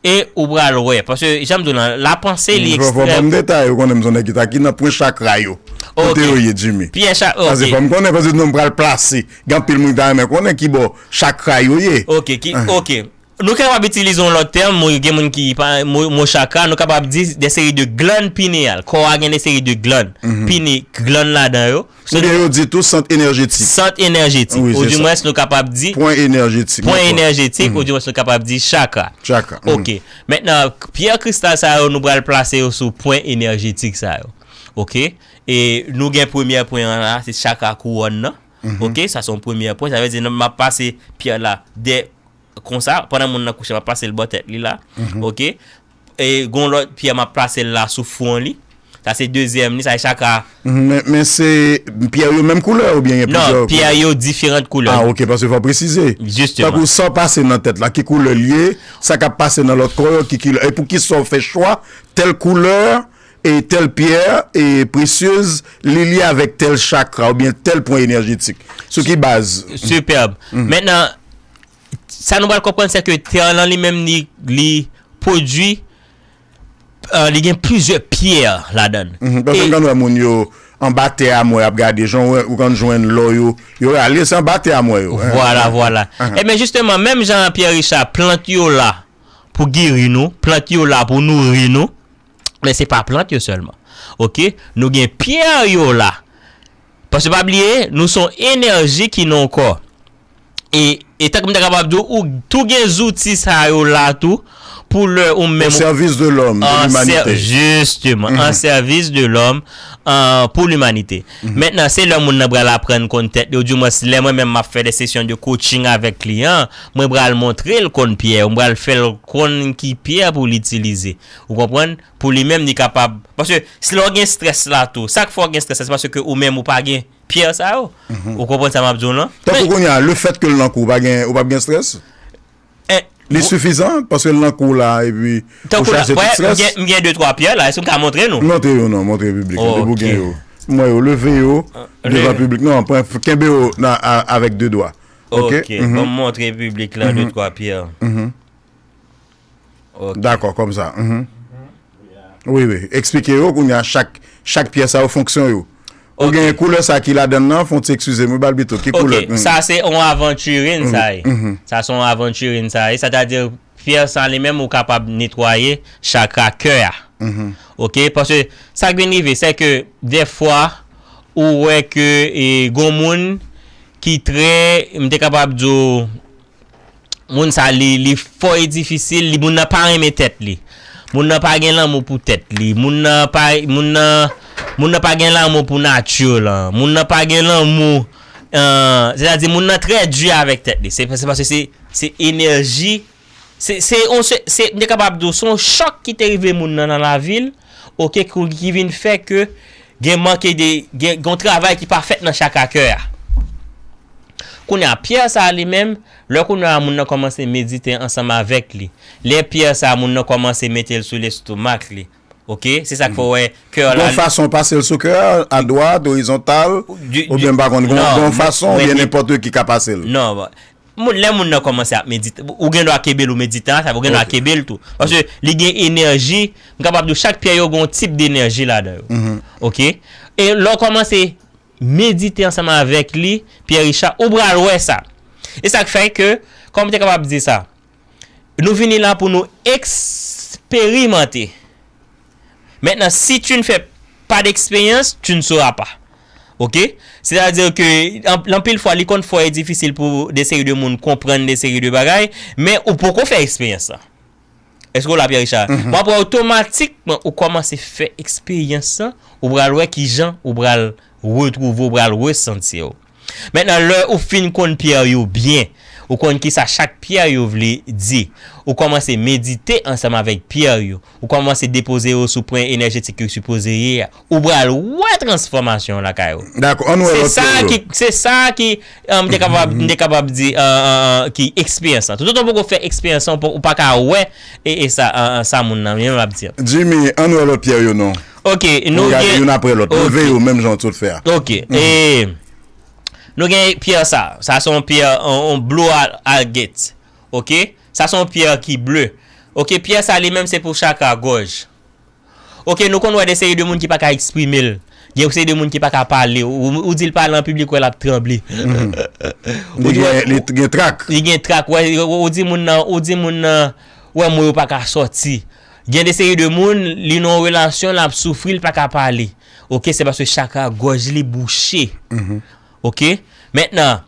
E ou pral wè. Paske, jan m di w lan, lapanse li ekstrèm. Fò, fò ban m detay, ou konnen m se yon nèg ki ta ki nan pwen chakra yo. Kote yo ye, Jimmy? Ok. Pyè cha-, ok. Paske fò m konnen, paske nou pral plase. Gen anpil moun ki ta renmen konnen ki bò chakra yo ye. Ok, ki, ah, ok. Nou kapab itilize yon lòt tèm, mo, gen moun ki pa, mo, mo chakra, nou kapab di de seri de glann pineyal. Kò a gen de seri de glann. Mhm. Pine-, glann ladan yo. Oubyen yo di tou sant enèjetik. Sant enèjetik. Wi, se sa. Oudimwens, nou kapab di pwen enèjetik, pwen enèjetik, mhm, oudimwens, nou kapab di chakra. Chakra, mhm. Ok. Mentnan, pyè kristal sa yo, nou pral plase yo sou pwen enèjetik sa yo. Ok? E nou gen premyè pwen an la, se chakra kouwòn nan. Mhm. Ok? Sa se yon premyè pwen. Sa vle di, m ap pase pyè la de konsa, pandan moun nan kouche, m ap pase l bò tèt li la. Mhm. Ok? E gon lòt pyè m ap plase l la sou fwon li. Sa se dezyèm li, sa e chakra. Mhm, men, men se pyè yo menm koulè oubyen gen plizyè koulè? Non, pyè yo diferan koulè. Ah, ok, paske fò presize. Jisteman. Tankou sa w pase nan tèt la, ki koulè l ye, sa k ap pase nan lòt kò yo, ki koulè, e poukisa w fè chwa tèl koulè, e tèl pyè, e presyez, li lye avèk tèl chakra oubyen tèl pwen enèjetik? Sou ki baz? Sipèb. Mhm. Mentnan, sa nou pral konprann, se ke tè lan li menm, li, li pwodui, euh, li gen plizyè pyè ladan l. Mhm, paske m konn wè moun yo anba tè a, m wè y ap gade, jan w wè, ou konn jwenn lò yo, yo rale, se anba tè a m wè yo, hein. Vwala, vwala. Ahan. Ebyen, jisteman, menm jan Pierre Richard, plant yo la pou geri nou, plant yo la pou nouri nou, men se pa plant yo sèlman. Ok? Nou gen pyè yo la. Paske pa bliye, nou se yon enèji ki nan yon kò. E, e tankou m ta kapab di w, ou tou gen zouti sa yo la tou, pou lè ou menm. Au service de l'homme, de l'humanité. Jisteman, an sèvis de lòm, an, pou limanite. Mentnan, se lè moun nan pral aprann konn tèt li, oudimwens, lè mwen menm m ap fè de sesyon de coaching avèk kliyan, mwen pral montre l konn pyè yo, mwen pral fè l konn ki pyè pou l itilize. Ou konprann? Pou li menm, li kapab. Paske, si lè w gen strès la tou, sa k fè w gen strès la, se paske ou menm ou pa gen pyè sa yo. Mhm. Ou konprann sa m ap di w lan? Tankou kounye a, le fèt ke l nan kou, ou pa gen, ou p ap gen strès? Eh, li sifizan, paske l nan kou la, epi ou chache tout strès. M gen, m gen de twa pyè la, èske m ka montre nou? Montre yo non, montre piblik la, depi w gen yo. M wè yo, leve yo devan piblik. Non, pran, kenbe yo nan, a, avèk de dwa. Ok? Ok, ban m montre piblik la de twa pyè. Mhm. Ok. Dakò, kòmsa. Mhm. Wi, wi. Eksplike yo kounye a chak, chak pyè sa yo fonksyon yo. Ou gen koulè sa ki ladan l nan, fè yon ti eskize m wi, Balbito. Ki koulè? Ok, sa se yon aventurine sa ye. Mhm. Sa se yon aventurine sa ye. Sètadi, pyè sa li menm ou kapab netwaye chakra kè a. Mhm. Ok, paske sa k vin rive, se ke dèfwa ou wè ke, e, gon moun ki trè, m te kapab di w, moun sa li, li fò e difisil, li, moun nan pa renmen tèt li. Moun nan pa gen lanmou pou tèt li. Moun nan pa, moun nan, moun nan pa gen lanmou pou nati lan. Moun nan pa gen lanmou, euh, sètadi moun nan trè di avèk tèt li. Se, se paske se, se enèji, se, se, on, se, se, m te kapab di w, se yon chòk ki te rive moun nan nan lavi l, ok, ki, ki vin fè ke gen manke de, gen, gen yon travay ki pa fèt nan chakra kè a. Kounye a, pyè sa a li menm, lè kounye a moun nan kòmanse medite ansanm avèk li, lè pyè sa a moun nan kòmanse mete l sou lestomak li, ok, se sa k fè w wè kè a la. Gon fason pase l sou kè a, adwat, orizontal, oubyen m pa konn, gon, gon fason, oubyen nenpòt ki ka pase l. Non, bon. Moun, lè moun nan kòmanse ap medite, ou gen dwa kenbe l ou meditan, sa vle di ou gen dwa kenbe l tou. Paske li gen enèji, m kapab di w chak pyè yo gen yon tip denèji ladan yo. Mhm. Ok? E lè w kòmanse medite ansanm avèk li, Pierre Richard, ou pral wè sa. E sa k fè ke, kòman m te kapab di sa? Nou vini la pou nou eksperimante. Maintenant, si tu ne fais pas d'expérience, tu ne sauras pas. Ok? Sètadi ke an- anpil fwa, li konn fò e difisil pou de seri de moun konprann de seri de bagay, men ou poko fè eksperyans la. Èske w la, Pierre Richard? Bon, apre, otomatikman, ou kòmanse fè eksperyans lan, ou pral wè kijan ou pral retwouve, ou pral resanti w. Mentnan, lè ou fin konn pyè yo byen, ou konn kisa chak pyè yo vle di, ou kòmanse medite ansanm avèk pyè yo, ou kòmanse depoze yo sou pwen enèjetik yo sipoze ye a, ou pral wè transfòmasyon lakay ou. Dakò, ann wè Se lòt sa pyè yo. ki, se sa ki, euh, m te kapab, m te kapab di, euh, euh, euh, ki eksperyans lan. Toutotan w poko fè eksperyans lan, ou pa- ou pa ka wè e, e sa, euh, euh, sa moun nan menm ap di an. Jimmy, ann wè lòt pyè yo non. Ok, nou Ann gade gen youn apre lòt. Ok. Leve yo menm jan w sot fè a. Ok. E Nou gen pyè sa. Sa se yon pyè, yon, yon blue al- agate. Ok? Sa se yon pyè ki ble. Ok, pyè sa li menm se pou chakra gòj. Ok, nou konn wè de seri de moun ki pa ka eksprime l. Gen seri de moun ki pa ka pale. Ou, ou di l pale an piblik, wè l ap tranble. Ou Li di, gen, wè, li t- gen trak. Li gen trak. Wè, ou, ou di moun nan, ou di moun nan, wè mo yo pa ka sòti. Gen de seri de moun, li nan yon relasyon, l ap soufri, l pa ka pale. Ok, se paske chakra gòj li bouche. Ok? Mentnan,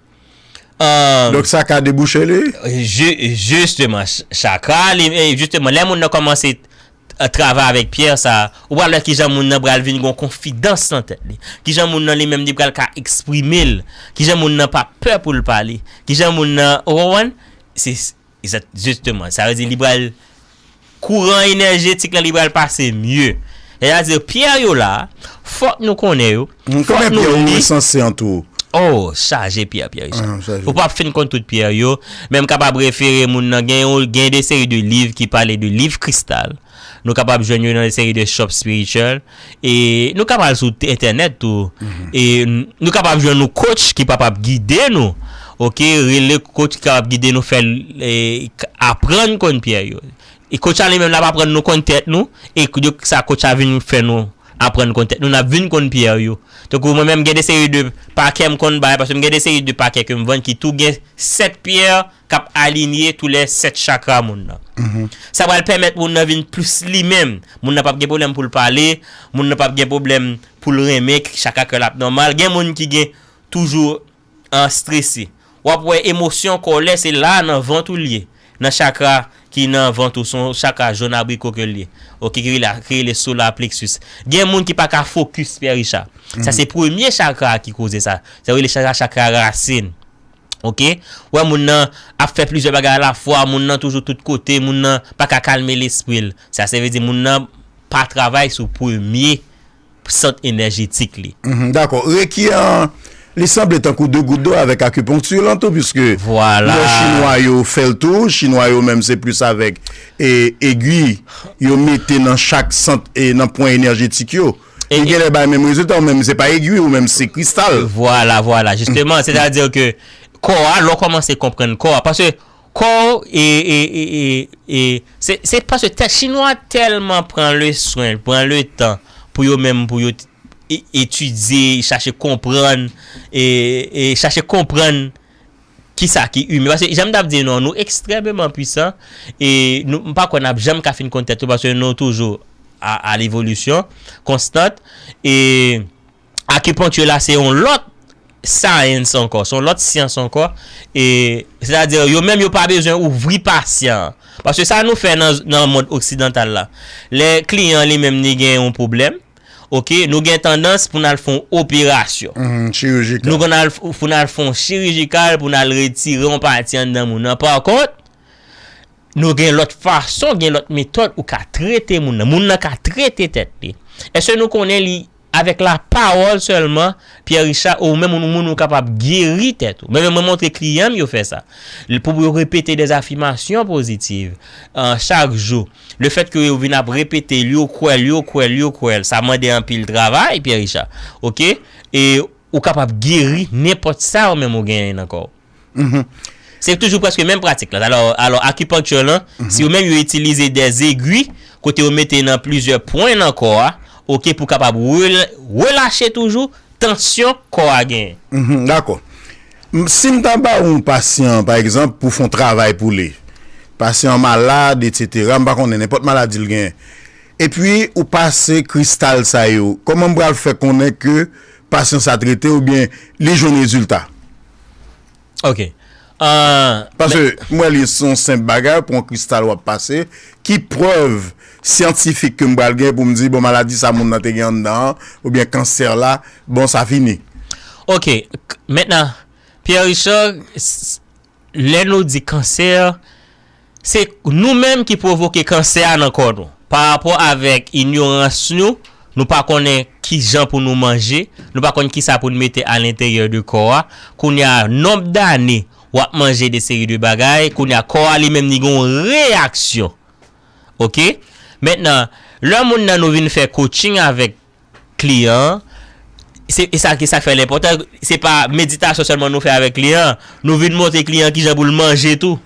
euh, Donk sa ka debouche li? Ju- jisteman, ch- chakra li, eh, jisteman, lè moun nan kòmanse, eh, travay avèk pyè sa, ou pral wè kijan moun nan pral vin gon konfidans nan tèt li. Kijan moun nan li menm li pral ka eksprime l. Kijan moun nan pa pè pou l pale. Kijan moun nan, ou konprann? Se Egzat- jisteman. Sa vle di li pral, kouran enèjetik lan, li pral pase mye. Sètadi, pyè yo la, fòk nou konnen yo, Mm, fòk konbyen nou pyè ou li. Resanse an tou? Oh, chaje pyè, pyè, Richard. Ah, chaje. Ou p ap fin konn tout pyè yo, men m kapab refere moun nan, gen yon, gen de seri de liv ki pale de liv kristal. Nou kapab jwenn yo nan de seri de shop spiritual. E nou kapab al sou t- entènèt tou. E n- nou kapab jwenn yon coach ki kapab gide nou. Ok, rele coach ki kapab gide nou fè l, e, k- aprann konn pyè yo. E coach la li menm l ap aprann nou konn tèt nou. E k- de sa coach la vin fè nou aprann konn tèt nou, n ap vin konn pyè yo. Tankou mwen menm gen de seri de pakè m konn bay, paske m gen de seri de pakè ke m vann ki tou gen sèt pyè k ap alinye tou lè sèt chakra moun nan. Sa pral pèmèt moun nan vin plis li menm. Moun nan p ap gen pwoblèm pou l pale, moun nan p ap gen pwoblèm pou l renmen, chakra kè l ap nòmal. Gen moun ki gen toujou an strese. W ap wè emosyon, kòlè, se la nan vant ou l ye. Nan chakra ki nan vant ou, se yon chakra jòn abriko ke l ye. Ok, ki rele, ki rele solar plexus. Gen moun ki pa ka fokis, Pierre Richard. Sa se premye chakra ki koze sa. Sa yo rele chakra, chakra rasin. Ok? Ou wè moun nan ap fè plizyè bagay alafwa, moun nan toujou tout kote, moun nan pa ka kalme lespri l. Sa se vle di moun nan pa travay sou premye sant enèjetik li. Mhm, dakò. Reiki an, li sanble tankou de gout dlo avèk akiponkti lan tou, piske Vwala. Lè chinwa yo fè l tou, chinwa yo menm se plis avèk, e, egwi yo mete nan chak sant, e, nan pwen enèjetik yo. E, Li genlè bay menm rezilta, ou menm se pa egwi, ou menm se kristal. Vwala, vwala, jisteman, sètadi ke kò a, lè w kòmanse konprann kò a, paske kò w, e, e, e, e, e, se, se paske tèt chinwa tèlman pran le swen, pran le tan pou yo menm, pou yo t- e- etidye, chache konprann, e, e chache konprann kisa ki imen. Paske, jan m t ap di nou, nou ekstrèmeman pwisan, e nou, m pa kwè n ap janm ka fin konn tèt nou, paske nou toujou a, a levolisyon konstant, e akiponkti la, se yon lòt science ankò, se yon lòt syans ankò, e, sètadi, yo menm, yo pa bezwen ouvri pasyan an. Paske sa nou fè nan, nan mond oksidantal la, lè kliyan li menm, li gen yon pwoblèm, ok, nou gen tandans pou n al fè yon operasyon. Mhm, chirijikal. Nou konn al f- pou n al fè yon chirijikal, pou n al retire yon pati anndan moun nan. Pa kont, nou gen lòt fason, gen lòt metòd ou ka trete moun nan. Moun nan ka trete tèt li. Èske nou konnen li, avèk lapawòl sèlman, Pierre Richard, ou menm moun, moun ou kapab geri tèt ou? Mwen menm, mwen montre kliyan m yo fè sa. L- Pou yo repete des affirmations positives, euh, chak jou. Le fèt ke yo vin ap repete l, yo kwè l, yo kwè l, yo kwè l, sa mande anpil travay, Pierre Richard. Ok? E ou kapab geri nenpòt sa ou menm ou genyen nan kò w. Mhm. Se toujou prèske menm pratik la. Alò, alò, akipankti lan, si yo menm yo itilize de zegwi, kote yo mete nan plizyè pwen nan kò a, ok, pou kapab rel- relache toujou tansyon kò a genyen. Mhm, dakò. M- Si m ta ba yon pasyan, pa egzanp, pou fè yon travay pou li, Pasyan an malad, etsetera, m pa konnen, nenpòt maladi l genyen. Epi, ou pase kristal sa yo. Kòman m pral fè konnen ke pasyan sa trete oubyen li jwenn rezilta? Ok. Euh, Paske m wè li se yon senp bagay, pran kristal w ap pase. Ki prèv syantifik ke m pral gen pou m di, bon, maladi sa moun nan te gen anndan an, oubyen kansè la, bon, sa fini? Ok. Mentnan, Pierre Richard, lè nou di kansè, se nou menm ki pwovoke kansè a nan kò nou. Pa rapò avèk inyorans nou, nou pa konnen ki jan pou nou manje, nou pa konn ki sa pou nou mete alenteryè de kò a. Kounye a, nonb dane w ap manje de seri de bagay, kounye a, kò a li menm li gen yon reyaksyon. Ok? Mentnan, lè moun nan nou vin fè coaching avèk kliyan an, se e sa ki sa k fè l enpòtan, se pa meditasyon sèlman nou fè avèk kliyan an, nou vin montre kliyan an kijan pou l manje tou.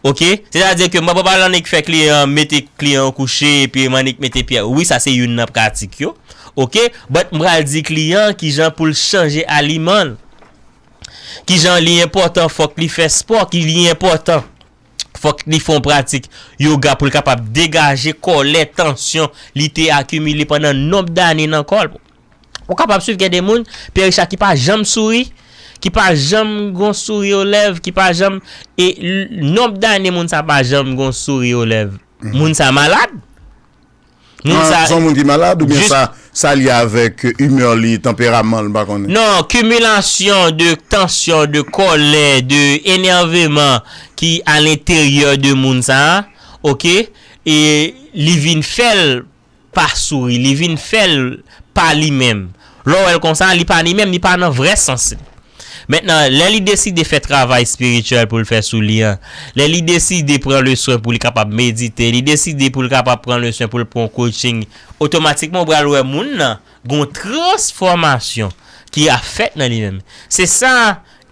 Ok? Sètadi ke mwen pa pral annik fè kliyan an mete kliyan an kouche epi m annik mete pyè. Wi, sa se youn nan pratik yo. Ok? But m pral di kliyan an kijan pou l chanje aliman l. Kijan li enpòtan, fòk li fè spò, ki li enpòtan. Fòk li fè yon pratik yoga pou l kapab degaje kòlè, tansyon li te akimile pandan nonb dane nan kò l. Ou kapab swiv gen de moun, Pierre Richard, ki pa janm souri, ki pa janm gon souri o lèv, ki pa janm e nonb dane moun sa pa janm gon souri o lèv. Moun sa malad. Moun sa se yon moun ki malad oubyen sa sa lye avèk imè li, tanperaman l, m pa konnen. Non, kimilasyon de tansyon, de kòlè, de enèveman ki alenteryè de moun sa, ok, e li vin fè l pa souri, li vin fè l pa li menm. Lè w wè l konsa, li pa li menm, li pa nan vrè sans li. Mentnan, lè li deside fè travay espirityèl pou l fè sou li an, lè li deside pran le swen pou li kapab medite, li deside pou l kapab pran le swen pou l pran coaching, otomatikman ou pral wè moun nan gon transfòmasyon ki ap fèt nan li menm. Se sa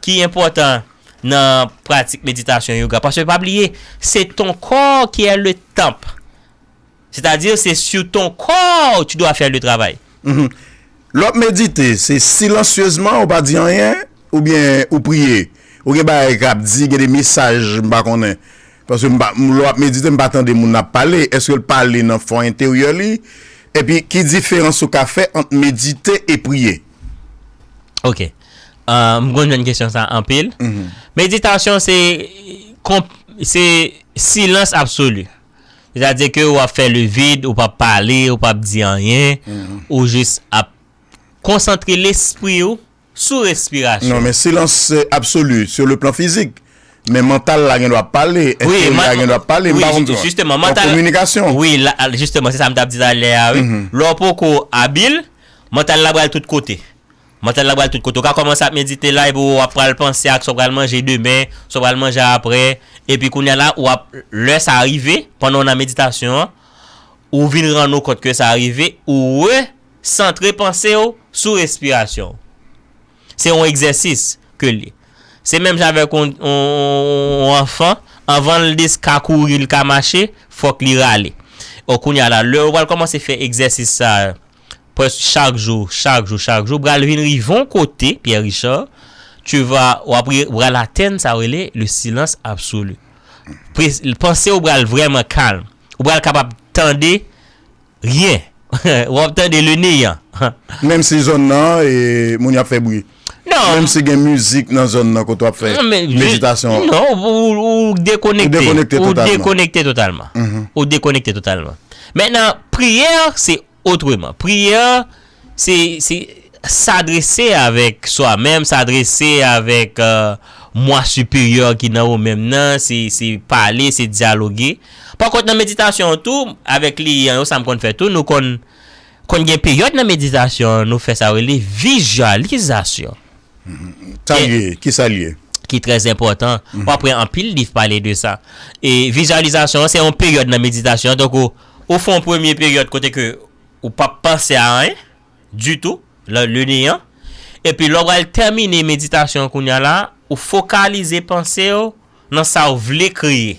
ki enpòtan nan pratik meditasyon yoga. Paske pa bliye, se ton corps qui est le temple. C'est-à-dire, c'est sur ton corps tu dois faire le travail. Lè w ap medite, se silansyezman, ou pa di anyen, oubyen ou priye? Ou gen bagay k ap di, gen de mesaj, m pa konnen. Paske m pa, lè w ap medite, m pa tande moun ap pale. Èske l pale nan fò enteryè li? Epi, ki diferans ou ka fè ant medite e priye? Ok. Euh, m konn jwenn kesyon sa anpil. Meditasyon se konp- se silans absoli. Sètadi ke w ap fè le vide, ou p ap pale, ou p ap di anyen, ou jis ap konsantre lespri w sou respirasyon. Non, men silans absoli sur le plan fizik. Men mantal la gen dwa ap pale, enteryè a gen dwa ap pale, m pa konn. Jisteman, mantal. An kominikasyon. Wi, la, jisteman, se sa m t ap di talè a, wi. Lè w poko abil, mantal la pral tout kote. Mantal la pral tout kote. Ou ka kòmanse ap medite la, epi w ap pral panse ak sa w pral manje demen, sa w pral manje aprè. Epi kounye a la, w ap, lè sa rive, pandan w nan meditasyon an, ou vin rann ou kont ke sa rive, ou resantre panse w sou respirasyon w. Se yon egzèsis ke l ye. Se menm jan avèk yon, yon, yon anfan, anvan l des ka kouri, l ka mache, fòk li rale. O kounye a la, lè ou pral kòmanse fè egzèsis sa, prèske chak jou, chak jou, chak jou, pral vin rive yon kote, Pierre Richard, tu vas, w ap re- w pral atenn sa yo rele le silence absolu. Pre- panse w pral vrèman kalm. Ou pral kapab tande ryen. W ap tande le neyan. Menm si zòn nan, e, moun y ap fè bri. Non. Menm si gen mizik nan zòn nan kote w ap fè meditasyon. Non, ou, ou, ou dekonekte. Ou dekonekte totalman. Ou dekonekte totalman. Mentnan, priyè, se otreman. Priyè, se, se s'adrese avèk swa menm, s'adrese avèk, euh, mwa siperyè ki nan ou menm nan, se, se pale, se dyaloge. Pa kont, nan meditasyon an tou, avèk kliyan yo, sa m konn fè tou, nou konn, konn gen peryòd nan meditasyon an, nou fè sa yo rele vizyalizasyon. Sa l ye, ki sa l ye? Ki trè enpòtan. W ap wè anpil liv pale de sa. E vizyalizasyon an, se yon peryòd nan meditasyon an. Donk, ou, ou fè yon premye peryòd kote ke ou p ap panse a anyen ditou, le, le neyan. Epi, lè w pral tèmine meditasyon an kounye a la, ou fokalize panse w nan sa w vle kreye.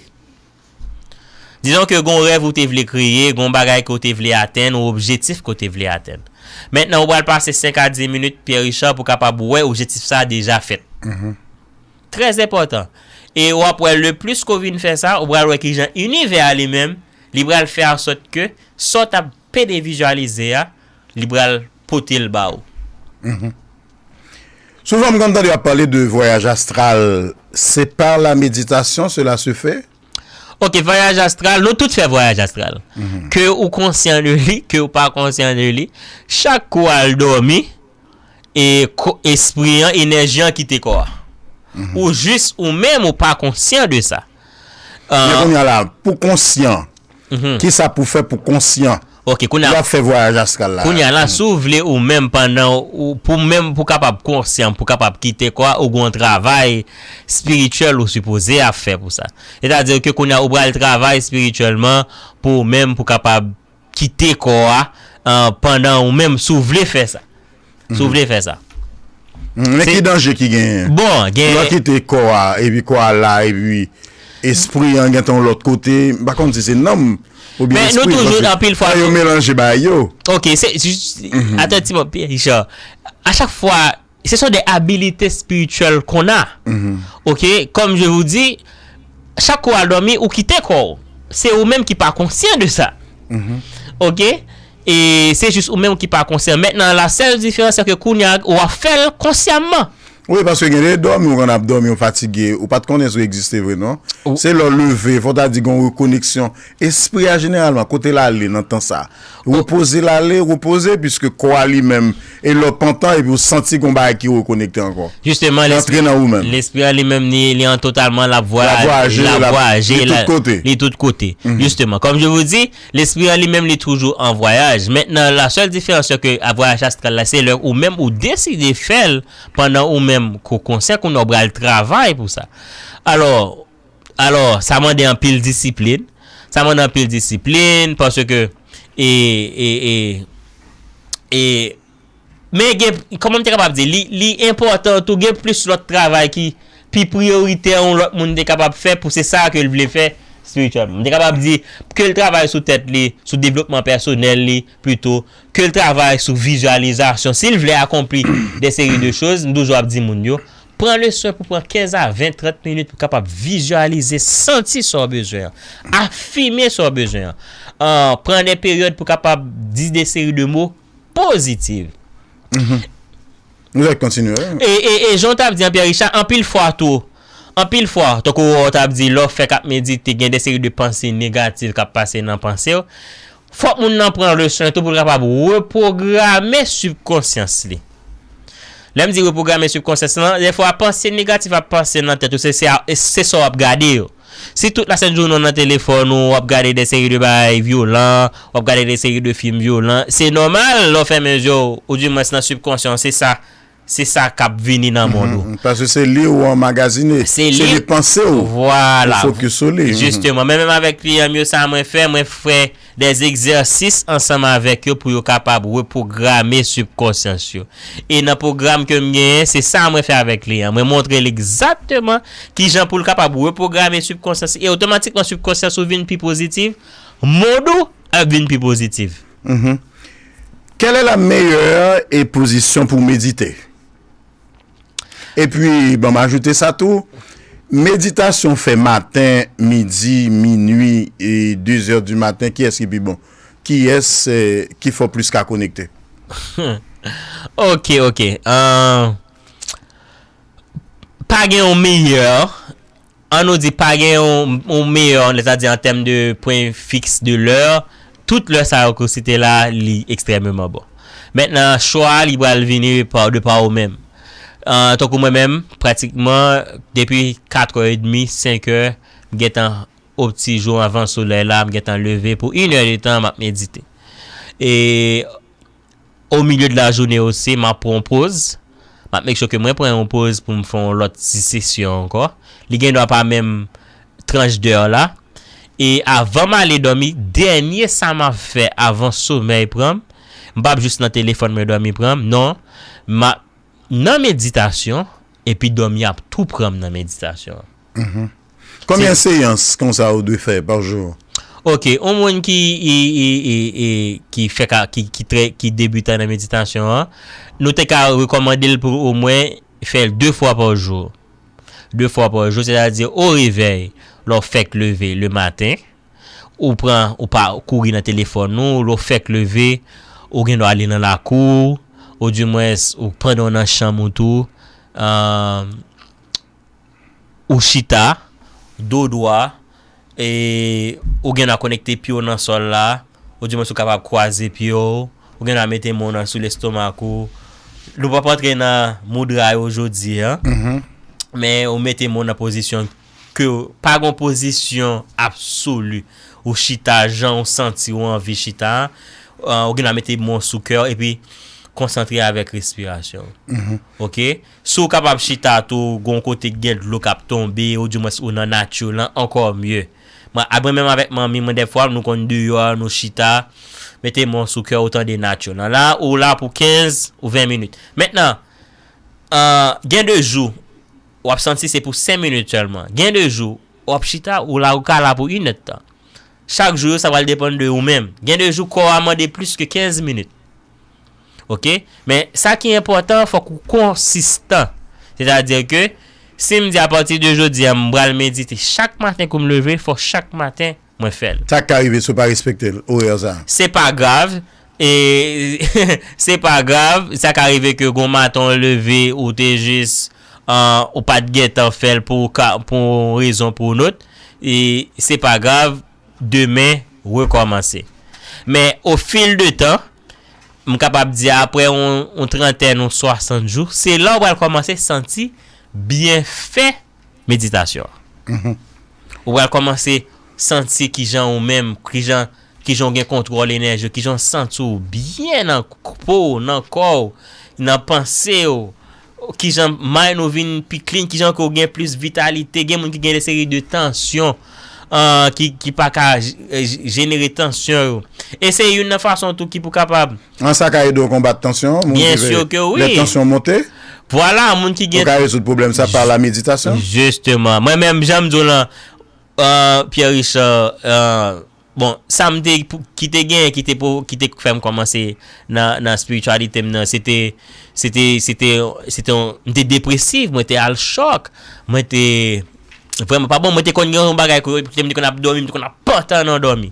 Dizon ke gon rèv ou te vle kreye, gon bagay ke w te vle atenn, yon objektif ke w te vle atenn. Mentnan, ou pral pase senk a dis minit, Pierre Richard, pou kapab wè objektif sa a deja fèt. Trè enpòtan. E w ap wè, le plis ke w vin fè sa, ou pral wè kijan inivè a li menm, li pral fè an sòt ke sa w t ap pede vizyalize a, li pral pote l ba ou. Souvan m konn tande w ap pale de voyaj astral. C'est par la méditation cela se fait? Ok, vwayaj astral, nou tout fè vwayaj astral. Ke ou konsyan de li, ke ou pa konsyan de li, chak kou w al dòmi, e ko- espri an, enèji an kite kò a. Ou jis ou menm ou pa konsyan de sa. Men kounye a la, pou konsyan, kisa pou fè pou konsyan? Ok, kounye Lè w a, ap fè vwayaj astral la. kounye a la, si w vle ou menm pandan ou, pou menm pou kapab konsyan, pou kapab kite kò a, ou gen yon travay espirityèl ou sipoze ap fè pou sa. Sètadi ke kounye a ou pral travay espirityèlman pou ou menm pou kapab kite kò a, an, pandan ou menm si w vle fè sa. Si w vle fè sa. Men ki danje ki genyen? Bon, gen Lè w kite kò a, epi kò a la, epi espri an gentan yon lòt kote, m pa konn si se nanm oubyen Men nou espri, toujou paske anpil fwa lè yo nou- melanje bagay yo. Ok, se jis atann ti mòt, Pierre Richard. A chak fwa, ce sont des habilités spirituelles qu'on a. Ok, comme je vous dis, chak kou w al dòmi, ou kite kò w. Se ou menm ki pa konsyan de sa. Ok? E se jis ou menm ki pa konsyan. Mentnan, la sèl diferans se ke kounye a, w ap fè l konsyamman. Wi, paske gen de dòmi ou konn ap dòmi, ou fatige, ou pa t konnen si w egziste vre non. Se lè w leve, fò ta di gen yon rekoneksyon. Espri a jeneralman, kote l ale nan tan sa? Repoze l ale, repoze, piske kò a li menm, e lè w pantan, epi w santi gen yon bagay ki rekonekte ankò. Jisteman, L antre nan ou menm. Lespri a li menm, li, li an totalman, l ap L ap vwayaje, l l ap ap- vwayaje, li l ap- tout kote. Li tout kote. Jisteman, comme je vous dis, lespri a li menm, li toujou an vwayaj. Mentnan, la sèl diferans se ke a vwayaj astral la, se lè ou menm ou deside fè l pandan ou menm ko konsyan kounye a w pral travay pou sa. Alò, alò, sa mande anpil disiplin. Sa mande anpil disiplin, paske, e, e, e, e, men gen, kòman m te kapab di, li, li enpòtan tou, gen plis lòt travay ki pi priyoritè yon lòt moun te kapab fè pou se sa ke l vle fè espirityèlman. M te kapab di, ke l travay sou tèt li, sou devlopman pèsonèl li, plito, ke l travay sou vizyalizasyon. Si l vle akonpli de seri de choz, m toujou ap di moun yo, pran le swen pou pran kenz a ven, trant minit pou kapab vizyalize, santi sa w bezwen an, afime sa w bezwen an. An, pran de peryòd pou kapab di de seri de mo pozitif. Nou va kontinye. E, e, e jan w t ap di an, Pierre Richard, anpil fwa tou, anpil fwa, tankou w t ap di, lè w fèk ap medite, gen de seri de panse negatif k ap pase nan panse w. Fòk moun nan pran le swen tou pou l kapab repwograme sibkonsyans li. Lè m di repwograme sibkonsyans lan, dèfwa panse negatif ap pase nan tèt ou, se, se, se sa w ap gade yo. Si tout lasent jounen w nan telefòn ou, w ap gade de seri de bagay vyolan, w ap gade de seri de fim vyolan, se nòmal lè w fèmen je w, oudimwens nan sibkonsyan w, se sa, se sa k ap vini nan mond ou. Mhm. Paske se li ou anmagazine. Se Se li- li panse ou. Vwala. Ou fokis sou li. Mhm. Jisteman. Men menm avèk kliyan m yo, sa mwen fè, mwen fè de egzèsis ansanm avèk yo pou yo kapab repwograme sibkonsyans yo. E nan pwogram ke m genyen, se sa mwen fè avèk kliyan. Mwen montre l egzakteman kijan pou l kapab repwograme sibkonsyans. E otomatikman, sibkonsyans ou vin pi pozitif, mond ou ap vin pi pozitif. Mhm. Quelle est la meilleure et position pour méditer? Epi, bon, m ajoute sa tou, meditasyon fè maten, midi, minui, e de zè di maten, kiyès ki pi bon? Kiyès, eh, ki fè w plis ka konekte? Ok, ok. Euh, pa gen yon meyè, an nou di pa gen yon, yon meyè, sètadi an tèm de pwen fiks de lè, tout lè sa yo ke w site la, li ekstrèmeman bon. Mentnan, chwa a, li pral vini pa, de pa ou menm. Euh, tankou mwen menm, pratikman, depi katrè edmi, senkè, m gentan opti jou anvan solèy la, m gentan leve pou inè de tan, m ap medite. E o milye de la jounen osi, m ap pran yon poz. M ap make sure ke mwen pran yon poz pou m fè yon lòt ti sesyon ankò. Li gen dwa pa menm tranch dè la. E avan m ale dòmi, dènye sa m ap fè avan somèy pran m, m p ap jis nan telefòn mwen dòmi pran m, non. M ap nan meditasyon, epi dòmi ap tou pran m nan meditasyon an. Konbyen seyans konsa ou dwe fè pa jou? Ok, yon moun ki, i, i, i, i, ki fè ka, ki, ki trè, ki debitan nan meditasyon an, nou te ka rekòmande l pou omwen fè l de fwa pa jou. de fwa pa jou, sètadi o revèy, lè w fèk leve le maten, ou pran, ou pa kouri nan telefòn ou, lè w fèk leve, ou gen dwa ale nan lakou, ou dimwens, ou pandan w nan chanm ou tou, euh, ou chita, do dwa, e ou gen dwa konekte pye w nan sòl la, ou dimwens ou kapab kwaze pye w, ou gen dwa mete men w nan sou lestomak ou. Nou p ap antre nan moudra yo jodi a, men ou mete men w nan pozisyon ke w, pa gen yon pozisyon absoli. Ou chita jan ou santi ou anvi chita a, ou gen dwa mete men w sou kè w epi konsantre avèk respirasyon w. Oke? Si w kapab chita tou, gon kote k gen dlo k ap tonbe, ou dimwens ou nan nati lan, ankò mye. Mwen, a, mwen menm avèk manmi mwen, dèfwa, nou konn deyò, nou chita, mete men w sou kè w, tande nati lan. La, ou la pou kenz ou ven minit. Mentnan, euh, gen de jou, w ap santi se pou senk minit sèlman. Gen de jou, w ap chita, ou la, ou ka la pou inèdtan. Chak jou yo, sa pral depann de ou menm. Gen de jou, kò a mande plis ke kenz minit. Oke? Men, sa ki enpòtan, fòk ou konsistan. Sètadi ke, si m di apati de jodi a, m pral medite chak maten kou m leve, fò chak maten, mwen fè l. Sa ka rive si w pa respekte l, orè sa. Se pa grav. E, se pa grav. Sa ka rive ke gon maten w leve, ou te jis, euh, ou pa t gentan fè l pou, pou yon rezon pou yon lòt. E se pa grav. Demen, rekòmanse. Men, o fil de tan, m kapab di apre yon, yon trantèn ou swasant jou, se la w pral kòmanse santi byenfè meditasyon an. Ou pral kòmanse santi kijan ou menm, kijan, kijan w gen kontwòl enèji w, kijan w santi w byen nan po w, nan kò w, nan panse w, kijan mind ou vin pi clean, kijan ke w gen plis vitalite, gen moun ki gen de seri de tansyon, euh, ki, ki pa ka j-, j-, jenere tansyon yo. E se youn nan fason tou ki pou kapab. An sa ka ede w konbat tansyon, moun ki Byen ve, si ke wi. Lè tansyon monte, Vwala, moun ki gen ou ka rezoud pwoblèm sa pa la meditasyon. Jisteman. Mwen menm, jan m di w lan, euh, Pierre Richard, euh, bon, sa m te, ki te gen, ki te, ki te fè m kòmanse nan, nan espirityalite m nan, se te, se te, se te, se te yon, m te depresif, mwen te al chòk, mwen te vrèman pa bon, mwen te konn gen yon bagay kote m te konn ap dòmi, m te konn ap pantan nan dòmi.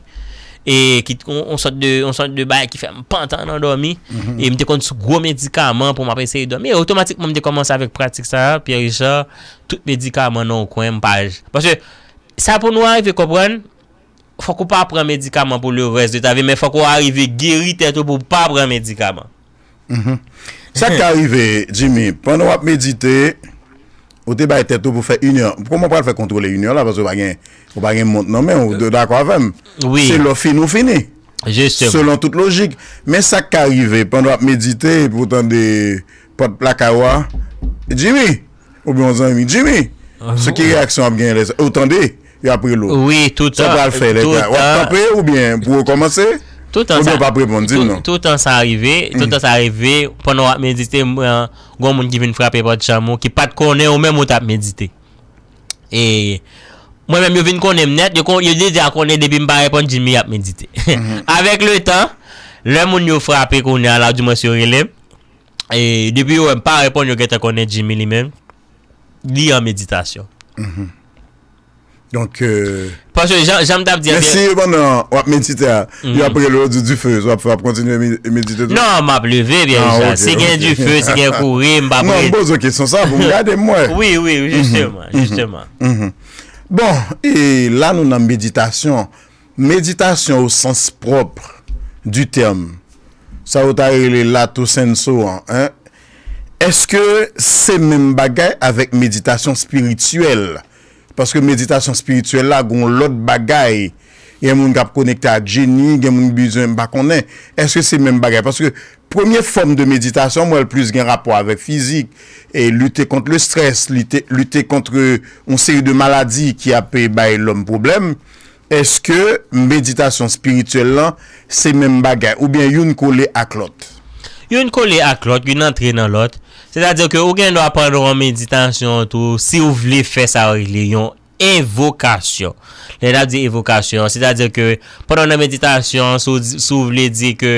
E ki, yon, yon sòt de, yon sòt de bagay ki fè m pantan nan dòmi. E m te konn sou gwo medikaman pou m ap eseye dòmi. E otomatikman, m te kòmanse avèk pratik sa a, Pierre Richard, tout medikaman nan yon kwen, m pa j-, paske sa pou nou arive konprann, fòk ou pa pran medikaman pou le rès de ta vi, men fòk ou arive geri tèt ou pou w pa pran medikaman. Sa k ka rive, Jimmy, pandan w ap medite, ou te bay tèt ou pou fè inè. Kòman w pral fè kontwole inè la? Paske w pa gen, ou pa gen mont nan men w, ou dakò avè m? Wi. Se lè w fini, ou fini. Jisteman. Selon tout lojik. Men sa k ka rive, pandan w ap medite, pou w tande pòt lakay ou a, Jimmy! Oubyen yon zanmi, Jimmy! Sou ki reyaksyon w ap genyen lè sa? Ou tande? Yo ap rele w. Wi, toutan. Sa w pral fè lè sa? W ap kanpe oubyen pou w kòmanse? Toutan. Oubyen w p ap reponn? Di m non. Toutan sa rive, toutan sa rive, pandan w ap medite, mwen, gon moun ki vin frape pòt chanm ou, ki pa t konnen ou menm ou t ap medite. E mwen menm, yo vin konnen m nèt, yo, yo deja konnen depi m pa reponn, Jimmy ap medite. Avèk le tan, lè moun yo frape kounye a la, dimwens yo rele m, e depi yo wè m pa reponn, yo gentan konnen Jimmy li menm, li an meditasyon. Donk, euh, paske jan, jan m t ap di a, men si pandan w ap medite a, yo ap rele w di dife, w ap fè, w ap kontinye me-, medite tou? Non, m ap leve, Pierre Richard. Si gen dife, si gen kouri, m p ap rete. Non, m poze w kesyon sa pou m gade, m wè. Wi, wi, jisteman, jisteman. Bon, e la nou nan meditasyon. Meditasyon o sans pwòp di tèm, sa yo ta rele lato senso an, en, èske se menm bagay avèk meditasyon espirityèl? Paske meditasyon espirityèl la, gon lòt bagay. Gen moun k ap konekte ak jeni, gen moun bezwen, m pa konnen. Èske se menm bagay? Paske premye fòm de meditasyon, m wè l plis gen rapò avèk fizik, e lite kont le strès, lite, lite kont yon seri de maladi ki ap, e, bay lòm pwoblèm. Èske meditasyon espirityèl lan se menm bagay oubyen youn kole ak lòt? Youn kole ak lòt, youn antre nan lòt. Sètadi ke ou gen dwa pandan yon meditasyon tou, si w vle fè sa yo rele yon envokasyon. Lè n ap di envokasyon, sètadi ke pandan w nan meditasyon, si w, si w vle di ke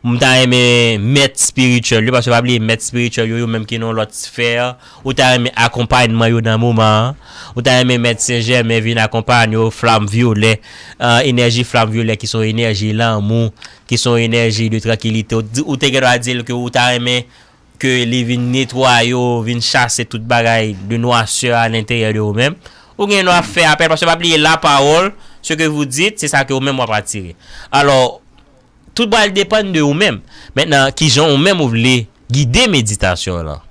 m ta renmen mèt espirityèl yo, paske pa bliye mèt espirityèl yo, yo menm ki nan yon lòt sfè, ou ta renmen akonpayman yo nan moman an, ou ta renmen mèt Sen Jèmen vin akonpanye w, flam vyolè, euh, enèji flam vyolè ki se yon enèji lanmou, ki se yon enèji de trankilite, ou, di- ou te gen dwa di l ke ou ta renmen ke li vin netwaye w, vin chase tout bagay de nwasè a lenteryè de ou menm. Ou gen dwa fè apèl, paske pa bliye lapawòl, ce que vous dites, c'est ça que ou menm w ap atire. Alò, tout bagay depann de ou menm. Mentnan, kijan ou menm ou vle gide meditasyon w lan?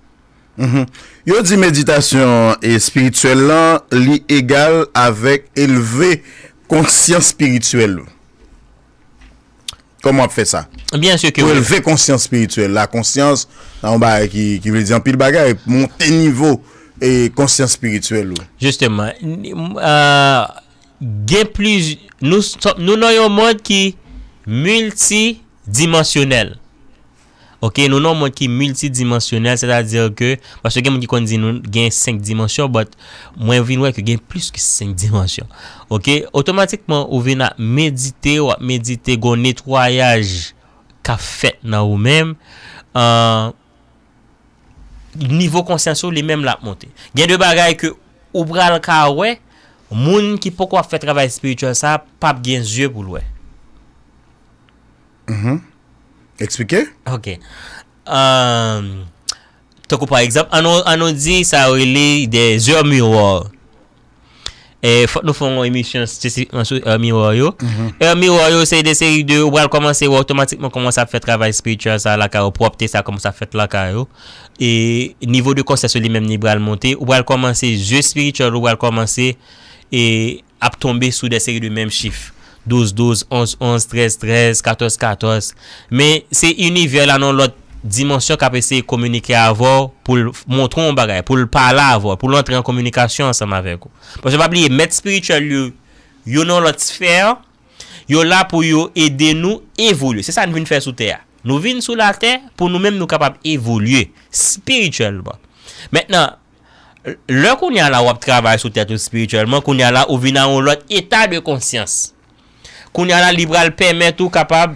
Mhm. Yo di meditasyon espirityèl lan, li egal avèk elve konsyans espirityèl ou. Kòman w ap fè sa? Byen si ke Pou wi. Elve konsyans espirityèl. La konsyans, nan yon bagay ki, ki vle di anpil bagay, monte nivo e konsyans espirityèl ou. Jisteman, n- m- euh, gen pliz, nou, sò- nou nan yon mond ki miltidimansyonèl. Ok, nou nan yon mond ki miltidimansyonèl, sètadi ke, paske gen moun ki konn di nou gen senk dimansyon, but mwen vin wè ke gen plis ke senk dimansyon. Ok, otomatikman ou vin ap medite, w ap medite, gon netwayaj k ap fèt nan ou menm. Euh, nivo konsyans ou li menm l ap monte. Gen de bagay ke ou pral ka wè, moun ki poko ap fè travay espirityèl sa p ap gen zye pou l wè. Mhm. Eksplike? Ok. Euh, tankou pa egzanp, ann nou, ann nou di sa yo rele des heures miroirs. E fòk nou fè yon emisyon espesifikman sou heures miroirs yo. Heures miroirs yo se de seri de, ou pral kòmanse wè otomatikman kòman sa ap fè travay espirityèl sa lakay ou, pwòpte sa kòman sa ap fèt lakay ou. E nivo de konsyans ou li menm li pral monte, ou pral kòmanse zye espirityèl ou pral kòmanse e ap tonbe sou de seri de menm chif. Douz douz, onz onz, trèz trèz, katòz katòz. Men se inivè la nan lòt dimansyon k ap eseye kominike avè w pou l montre w yon bagay, pou l pale avè w, pou l antre an kominikasyon ansanm avèk ou. Paske pa bliye, mèt espirityèl yo, yo nan lòt sfè, yo la pou yo ede nou evolye. Se sa n vin fè sou tè a. Nou vin sou latè pou nou menm nou kapab evolye espirityèlman. Mentnan, lè kounye a la w ap travay sou tèt ou espirityèlman, kounye a la ou vin a yon lòt eta de konsyans. Kounye a la li pral pèmèt ou kapab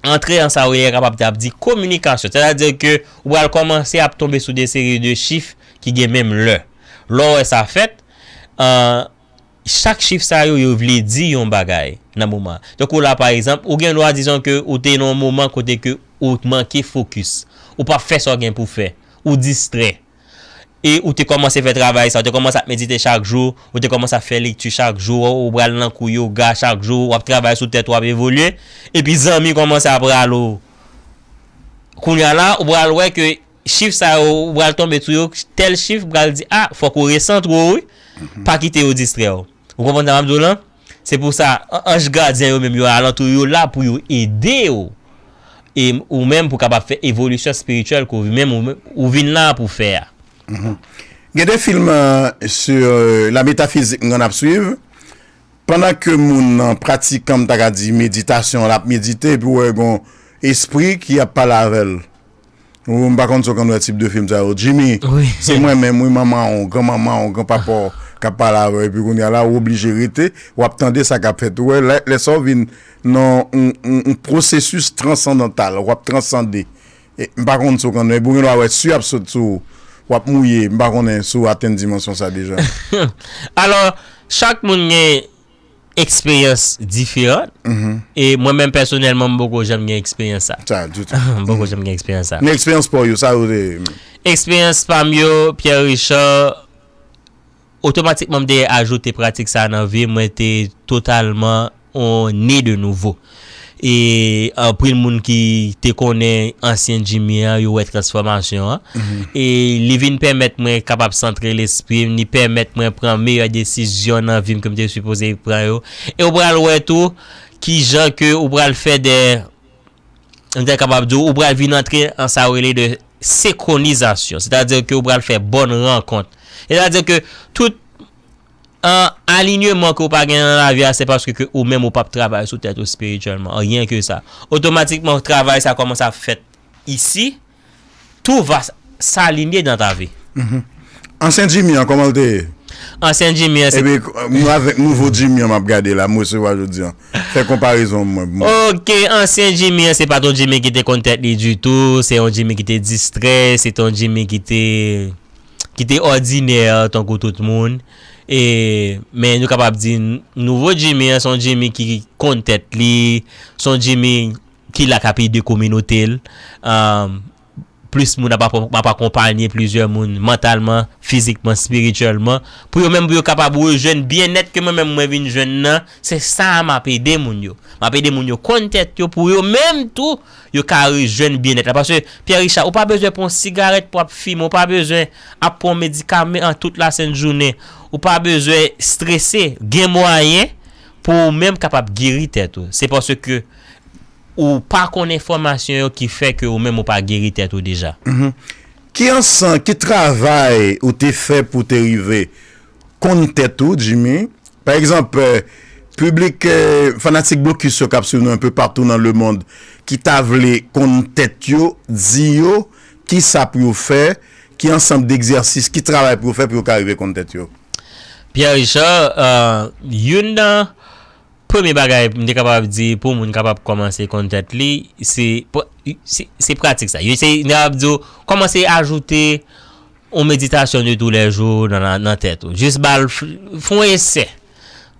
antre an sa yo ye kapab t ap di kominikasyon. Sètadi ke ou pral kòmanse ap tonbe sou de seri de chif ki gen menm lè. Lè w wè sa fèt, euh, chak chif sa yo, yo vle di yon bagay nan moman an. Tankou la, pa egzanp, ou gen dwa, dizon ke ou te nan yon moman kote ke ou manke fokis. Ou p ap fè sa w gen pou fè. Ou distrè. E ou te kòmanse fè travay sa, ou te kòmanse ap medite chak jou, ou te kòmanse ap fè lekti chak jou, ou pral nan kou yoga chak jou, w ap travay sou tèt ou, w ap evolye, epi zanmi kòmanse ap rale w. Kounye a la, ou pral wè ke chif sa yo, ou pral tonbe sou yo, tèl chif pral di, a, fòk ou resantre w, wi. Pa kite yo distrè w. Ou konprann sa m ap di w lan? Se pou sa, an- anj gadyen yo menm, yo alantou, yo la pou yo ede w. E ou menm pou kapab fè evolisyon espirityèl ke ou menm ou, ou vin la pou fè a. Gen de film euh, sur euh, la métaphysique mwen ap swiv. Pandan ke moun nan pratikan, m ta ka di meditasyon, l ap medite, epi w wè gon espri ki ap pale avè l. Ou m pa konn si w konn wè tip de film sa yo. Jimmy, Wi. Se mwen menm, wi, manman w, granmanman w, granpapa w k ap pale avè w, epi kounye a la, ou oblije rete, w ap tande sa k ap fèt. Ou wè, lè, lè sa w vin nan yon, yon, yon pwosesis transandantal, w ap transande. E, m pa konn si w konn, epi w gen dwa wè sye ap sot sou ou, w ap mouye, m pa konnen si w atenn dimansyon sa deja. Alò, chak moun gen eksperyans diferan. E mwen menm pèsonèlman, m poko janm gen eksperyans sa. Sa, ditou. M poko janm gen eksperyans sa. Men eksperyans pa w yo, sa yo te. Eksperyans pa m yo, Pierre Richard, otomatikman m te ajoute pratik sa nan vi m, mwen te totalman on ne de nouvo. E anpil moun ki te konnen ansyen Jimmy an, yo wè transfòmasyon an. E li vin pèmèt mwen kapab santre lespri m, li pèmèt mwen pran meyè desizyon nan vi m ke m te sipoze pran yo. E ou pral wè tou kijan ke ou pral fè de, m te kapab di w, ou pral vin antre an sa yo rele de senkronizasyon. Sètadi ke ou pral fè bòn rankont. Sètadi ke tout an alinyeman ke w pa gen nan lavi a, se paske ke ou menm ou p ap travay sou tèt ou espirityèlman. Ryen ke sa. Otomatikman, travay sa kòmanse ap fèt isi, tout va s- s'aligner dans ta vie. Ansyen Jimmy an, kòman l te ye? Ansyen Jimmy an se Epi, nou avèk nouvo Jimmy an m ap gade la, m resevwa jodi an. Fè konparezon mwen pou mwen. Ok, ansyen Jimmy an se pa t yon Jimmy ki te konn tèt li ditou, se yon Jimmy ki te distrè, se te yon Jimmy ki te ki te òdinè tankou tout moun. E, men nou kapab di n- nouvo Jimmy an se yon Jimmy ki konn tèt li, se yon Jimmy ki la k ap ede kominote l. Um, plis moun ap, ap, ap akonpanye plizyè moun mantalman, fizikman, espirityèlman, pou yo menm pou yo kapab rejwenn byennèt ke mwen menm mwen vin jwenn nan. Se sa a m ap ede moun yo. M ap ede moun yo konn tèt yo pou yo menm tou, yo ka rejwenn byennèt la. Paske, Pierre Richard, ou pa bezwen pran yon sigarèt pou ap fimen, ou pa bezwen ap pran yon medikaman an tout lasent jounen, ou pa bezwen strese, gen mwayen pou ou menm kapab geri tèt ou. Se paske ou pa konn enfòmasyon yo ki fè ke ou menm ou pa geri tèt ou deja. Ki ansan, ki travay ou te fè pou te rive konn tèt ou, Jimmy? Pa egzanp, eh, piblik, eh, fanatik Blokis yo k ap swiv nou enpe patou nan lemonn ki ta vle konn tèt yo, di yo ki sa pou yo fè, ki ansanm degzèsis, ki travay pou yo fè pou yo ka rive konn tèt yo. Pierre Richard, eh, youn nan premye bagay m te kapab di pou moun kapab kòmanse konn tèt li, se, se, se pratik sa. Yo se, m kapab di w, kòmanse ajoute yon meditasyon de toulèjou nan, nan, nan tèt ou. Jis ba l, f- fè yon esè.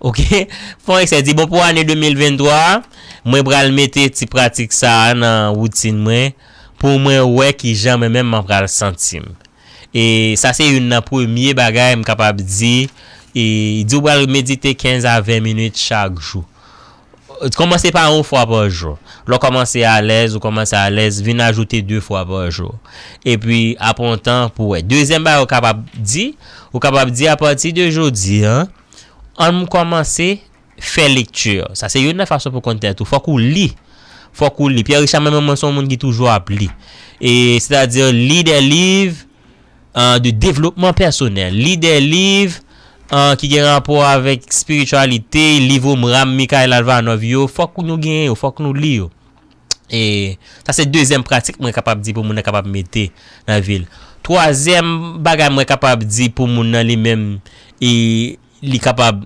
Ok? Fè yon esè. Di, bon, pou ane de mil venntwa a, mwen pral mete ti pratik sa a nan woutin mwen pou mwen wè kijan mwen menm mwen pral santi m. E sa se youn nan premye bagay m kapab di. E di w pral medite kenz a ven minit chak jou. Kòmanse pa yon fwa pa jou. Lè w kòmanse alèz, ou kòmanse alèz, vin ajoute de fwa pa jou. Epi, apre yon tan, pou wè. Dezyèm bagay ou kapab di, ou kapab di apati de jodi an, ann kòmanse fè lekti. Sa se youn nan fason pou konn tèt ou. Fòk ou li. Fòk ou li. Pierre Richard, mwen menm, mwen se yon moun ki toujou ap li. E, sètadi, li de liv, ah, de devlopman pèsonèl. Li de liv, ah, ki gen rapò avèk espirityalite, liv Omram, Mikhail Alvanov yo, fòk nou gen yo, fòk nou li yo. E sa se dezyèm pratik mwen kapab di pou moun nan kapab mete nan vi l. Twazyèm bagay mwen kapab di pou moun nan li menm, e li kapab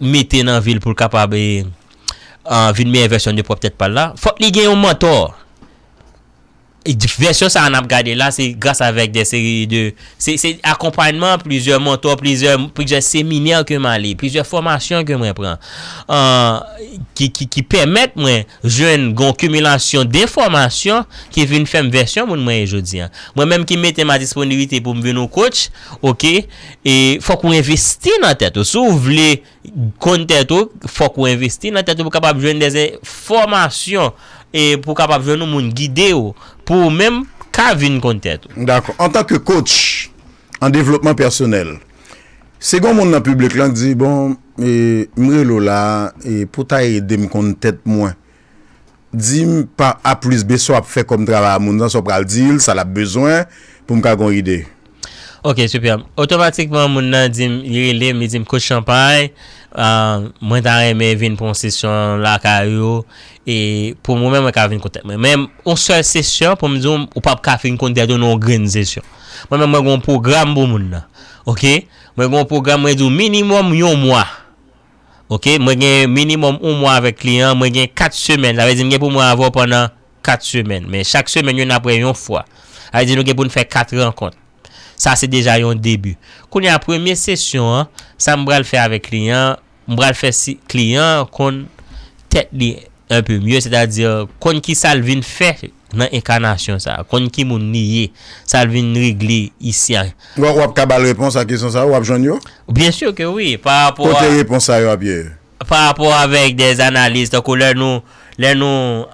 mete nan vi l pou l kapab, e, ah, vin meyè vèsyon de pwòp tèt pa l la, fòk li gen yon mantò. E di- vèsyon sa a n ap gade la, se gras avèk de seri de, se, se akonpayman plizyè mantò, plizyè, plizyè seminè ke m ale, plizyè fòmasyon ke mwen pran, ah, ki, ki, ki pèmèt mwen jwenn yon kimilasyon de enfòmasyon ki vin fè m vèsyon moun mwen ye jodi an. Mwen menm ki mete m a disponibite pou m vin yon coach, ok, e fòk ou envesti nan tèt ou. Si w vle konn tèt ou, fòk ou envesti nan tèt ou pou kapab jwenn de enfòmasyon e pou kapab jwenn yon moun gide w, pou ou menm ka vin konn tèt ou. Dakò. Antanke coach an devlopman pèsonèl, se gen yon moun nan piblik lan k di, bon, e, m rele w la, e, pou w ta ede m konn tèt mwen. Di m pa a plis B sa w ap fè kòm travay a moun nan, sa w pral di l, sa l ap bezwen, pou m ka gen yon ide. Ok, sipè. Otomatikman, moun nan di m, li rele m, li di m, Coach Champagne, ah, mwen ta renmen vin pran yon sesyon lakay ou, e pou mwen menm, mwen ka vin konn tèt mwen. Men, yon sèl sesyon, pou m di w, ou p ap ka fin konn tèt ou nan yon grenn sesyon. Mwen menm, mwen gen yon pwogram pou moun nan. Ok? Mwen gen yon pwogram, mwen di w, minimòm yon mwa. Ok, mwen gen minimòm yon mwa avèk kliyan an, mwen gen kat semèn. Sa vle di m gen pou mwen avè w pandan kat semèn. Men chak semèn, youn apre yon fwa. Sa vle di nou gen pou n fè kat rankont. Sa se deja yon debi. Kounye a, premye sesyon an, sa m pral fè avèk kliyan an, m pral fè si kliyan an konn tèt li enpe mye, sètadi konn ki sa l vin fè nan enkanasyon sa a, konn ki moun li ye, sa l vin regle isi a. W ap, w ap ka ba l repons a kesyon sa yo, w ap jwenn yo? Byen si ke wi, pa rapò Kote a, repons sa yo ap ye? Pa rapò avèk de analiz, tankou lè nou, lè nou,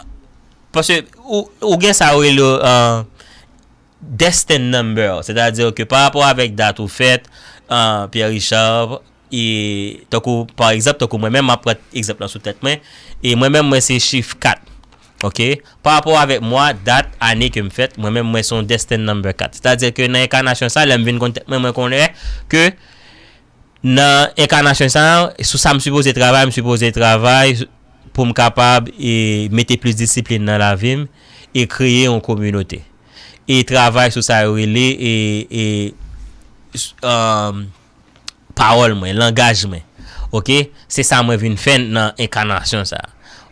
paske ou, ou gen sa yo rele, euh, destined number, sètadi ke pa rapò avèk dat ou fèt, euh, Pierre Richard, e tankou, pa egzanp, tankou mwen menm, m ap pran egzanp lan sou tèt mwen, e mwen menm, mwen se chif kat, ok? Pa rapò avèk mwa, dat, ane ke m fèt, mwen menm, mwen se yon destined number kat. Sètadi ke nan enkanasyon sa, lè m vin konn tèt mwen, mwen konnen ke nan enkanasyon sa, sou sa m sipoze travay, m sipoze travay pou m kapab, e, mete plis disiplin nan lavi m e kreye yon kominote. E travay sou sa yo rele, e, e, s- um, pawòl mwen, langaj mwen. Oke? Se sa mwen vin fè nan enkanasyon sa.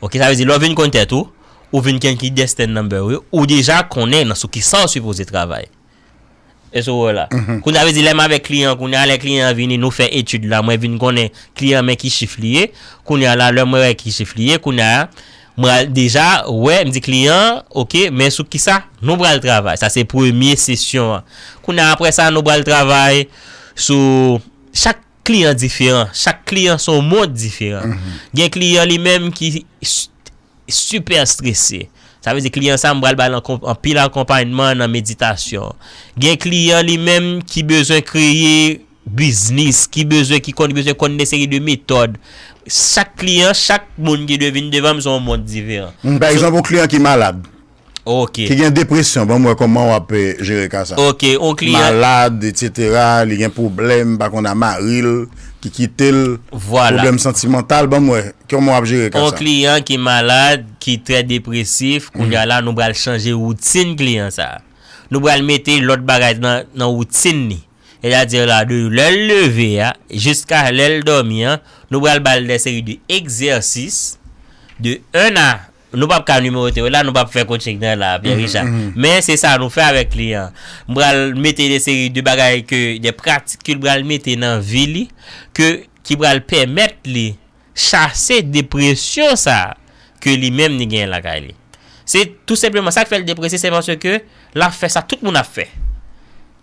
Oke? Sa vle di, lè w vin konn tèt ou, ou vin konn ki destiny number ou ye, ou deja konnen nan sou ki sa w sipoze travay. Èske w wè la? Kounye a, vle di, lè m avèk kliyan, kounye a, lè kliyan an vini, nou fè etid la, mwen vin konnen kliyan men ki chif li ye. Kounye a la, lè mwen wè ki chif li ye, kounye a, mwen al deja wè, m di kliyan an, oke, men sou ki sa nou pral travay. Sa se premye sesyon an. Kounye a, apre sa, nou pral travay sou chak kliyan diferan. Chak kliyan se yon mond diferan. Gen kliyan li menm ki s- sipè strese. Sa vle di kliyan sa, m pral ba l ankon- anpil akonpayman nan meditasyon. Gen kliyan li menm ki bezwen kreye biznis, ki bezwen, ki konn, bezwen konn de seri de metòd. Chak kliyan, chak moun ki dwe vin devan m, se yon mond diferan. Mm, pa egzanp, yon kliyan ki malad, oke, ki gen depresyon, ban m wè kòman w ap eh, jere ka sa. Oke, yon kliyan malad, etsetera, li gen pwoblèm, pa konn a mari l, ki kite l, vwala, pwoblèm santimantal, ban m wè. Kòman w ap jere ka sa? Yon kliyan ki malad, ki trè depresif, kounye a la, nou pral chanje woutin kliyan sa. Nou pral mete lòt bagay nan, nan woutin li. Sètadi la, de lè l leve a, jiska lè l dòmi an, nou pral ba l de seri de egzèsis, de en a, nou p ap ka nimewote yo la, nou p ap fè coaching nan la, Pierre Richard. Men se sa nou fè avèk kliyan. M pral mete de seri de bagay ke, de pratik ke l pral mete nan vi li, ke, ki pral pèmèt li chase depresyon sa ke li menm li genyen lakay li. Se tou senpleman sa k fè l deprese, se paske l ap fè sa tout moun ap fè.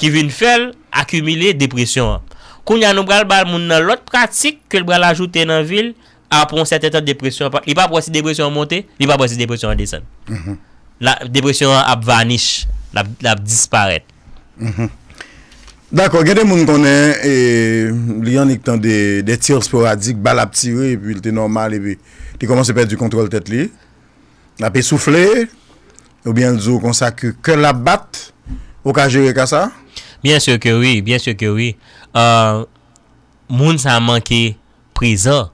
Ki vin fè l akimile depresyon an. Kounye a nou pral ba moun nan lòt pratik ke l pral ajoute nan vi l, apre yon sèten tan depresyon an, li p ap wè si depresyon an monte, li p ap wè si depresyon an desann. La, depresyon an ap vanish, l ap, l ap disparèt. Dakò, gen de moun konnen e, li annik tande de tir sporadik, bal ap tire, epi l te nòmal, epi li kòmanse pèdi kontwòl tèt li. L ap esoufle, oubyen l di w konsa ke kè l ap bat. Ou ka jere ka sa? Byen si ke wi, byen si ke wi. Euh, moun sa manke prezan.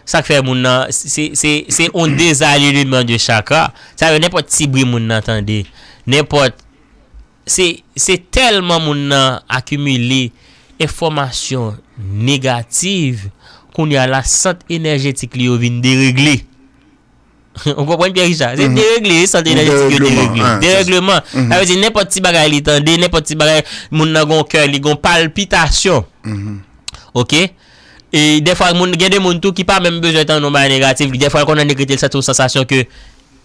Sa k fè moun nan, se, se, se yon dezalineman de chakra. Sa vle nenpòt ti bri moun nan tande, nenpòt, se, se tèlman moun nan akimile enfòmasyon negatif, kounye a la sant enèjetik li yo vin deregle. Ou konprann, Pierre Richard? Se deregle, sant enèjetik yo deregle. Derègleman. Sa vle di nenpòt ti bagay li tande, nenpòt ti bagay, moun nan gon kè, li gon palpitasyon. Oke? E dèfwa moun, gen de moun tou ki pa menm bezwen tande yon bagay negatif, li dèfwa l konn annik rete l santi yon sansasyon ke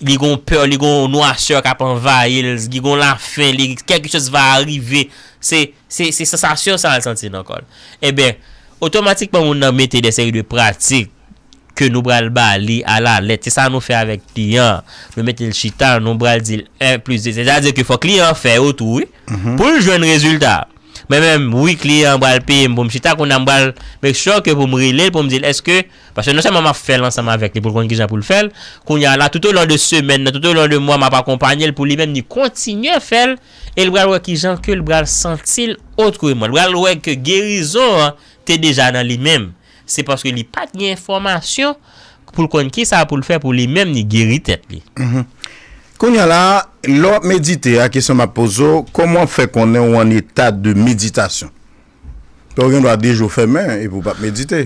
li gon pè, li gon nwasè k ap anvayi l, li gon lafen, li, quelque chose va arriver. Se, se, se sansasyon sa l santi nan kò l. Ebyen, otomatikman moun nan mete de seri de pratik ke nou pral ba li alalèt. Se sa nou fè avèk kliyan an. Nou mete l chita, nou pral di l en plis de. Sètadi ke fòk kliyan an fè yo tou, wi. Pou l jwenn rezilta. Mwen menm, wi, kliyan an pral peye m pou m chita, kounye a m pral make sure ke pou m rele l, pou m di l, èske, paske non sèlman m ap fè l ansanm avèk li pou l konn kijan pou l fè l, kounye a la, tout au long de semèn nan, tout au long de mwa, m ap akonpanye l pou li menm li kontinye fè l, e l pral wè kijan ke l pral santi l otreman. L pral wè ke gerizon an te deja nan li menm. Se paske li pa t gen enfòmasyon pou l konn kisa pou l fè pou li menm li geri tèt li. Kounye a la, lè w ap medite a, kesyon m ap poze w, kòman w ap fè konnen w an eta de meditasyon? Paske w gen dwa de je w fèmen epi w p ap medite.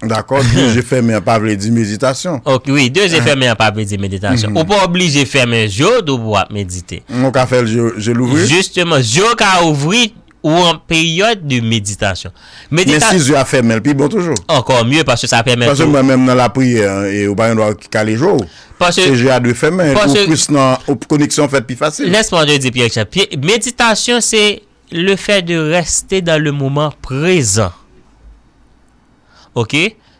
Dakò, de je fèmen an pa vle di meditasyon. Ok, wi, de je fèmen an pa vle di meditasyon. Ou pa oblije fèmen je w tou pou w ap medite. Ou ka fè l je, je louvri? Jisteman, je w ka ouvri ou an peryòd de meditasyon. Men si je a fèmen, l pi bon toujou. Encore mieux, paske sa pèmèt ou. Paske mwen menm nan lapriyè, e ou pa gen dwa kale je w. Se je a dwe fèmen, ou plis nan, ou koneksyon fèt pi fasil. Laisse-moi te dire, Pierre Richard, meditasyon se le fait de rester dans le moment présent. Ok?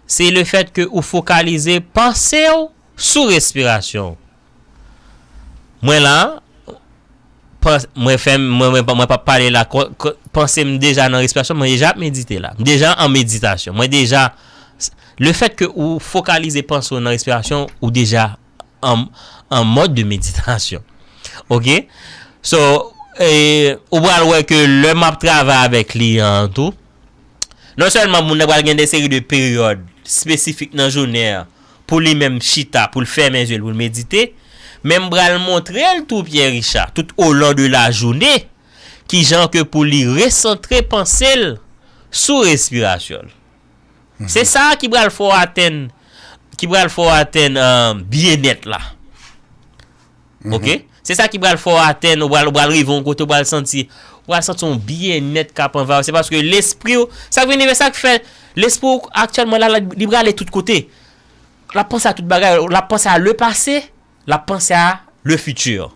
Se le fait que ou fokalize panse w sou respirasyon w. Mwen la, pans, mwen fè, mwen, mwen, mwen p ap pale la, panse m deja nan respirasyon, mwen deja ap medite la. M deja an meditasyon. Mwen deja, le fait que ou fokalize panse w nan respirasyon, ou deja an, an mode de méditation. Ok? So, e, ou pral wè ke lè m ap travay avèk kliyan an tou, non sèlman moun nan pral gen de seri de peryòd espesifik nan jounen an pou li menm chita, pou l fèmen je l, pou l medite, men m pral montre l tou, Pierre Richard, tout au long de la journée, kijan ke pou li resantre panse l sou respirasyon l. Se sa ki pral fè w atenn, ki pral fè w atenn, euh, byennèt la. Oke? Se sa ki pral fè w atenn, ou pral, ou pral rive yon kote, ou pral santi, ou pral santi yon byennèt k ap anvayi w. Se paske lespri w, sa k vin rive, sa k fè lespri w aktyèlman la, la, li prale tout kote. L ap panse a tout bagay, l ap panse a le pase, l ap panse a le futur.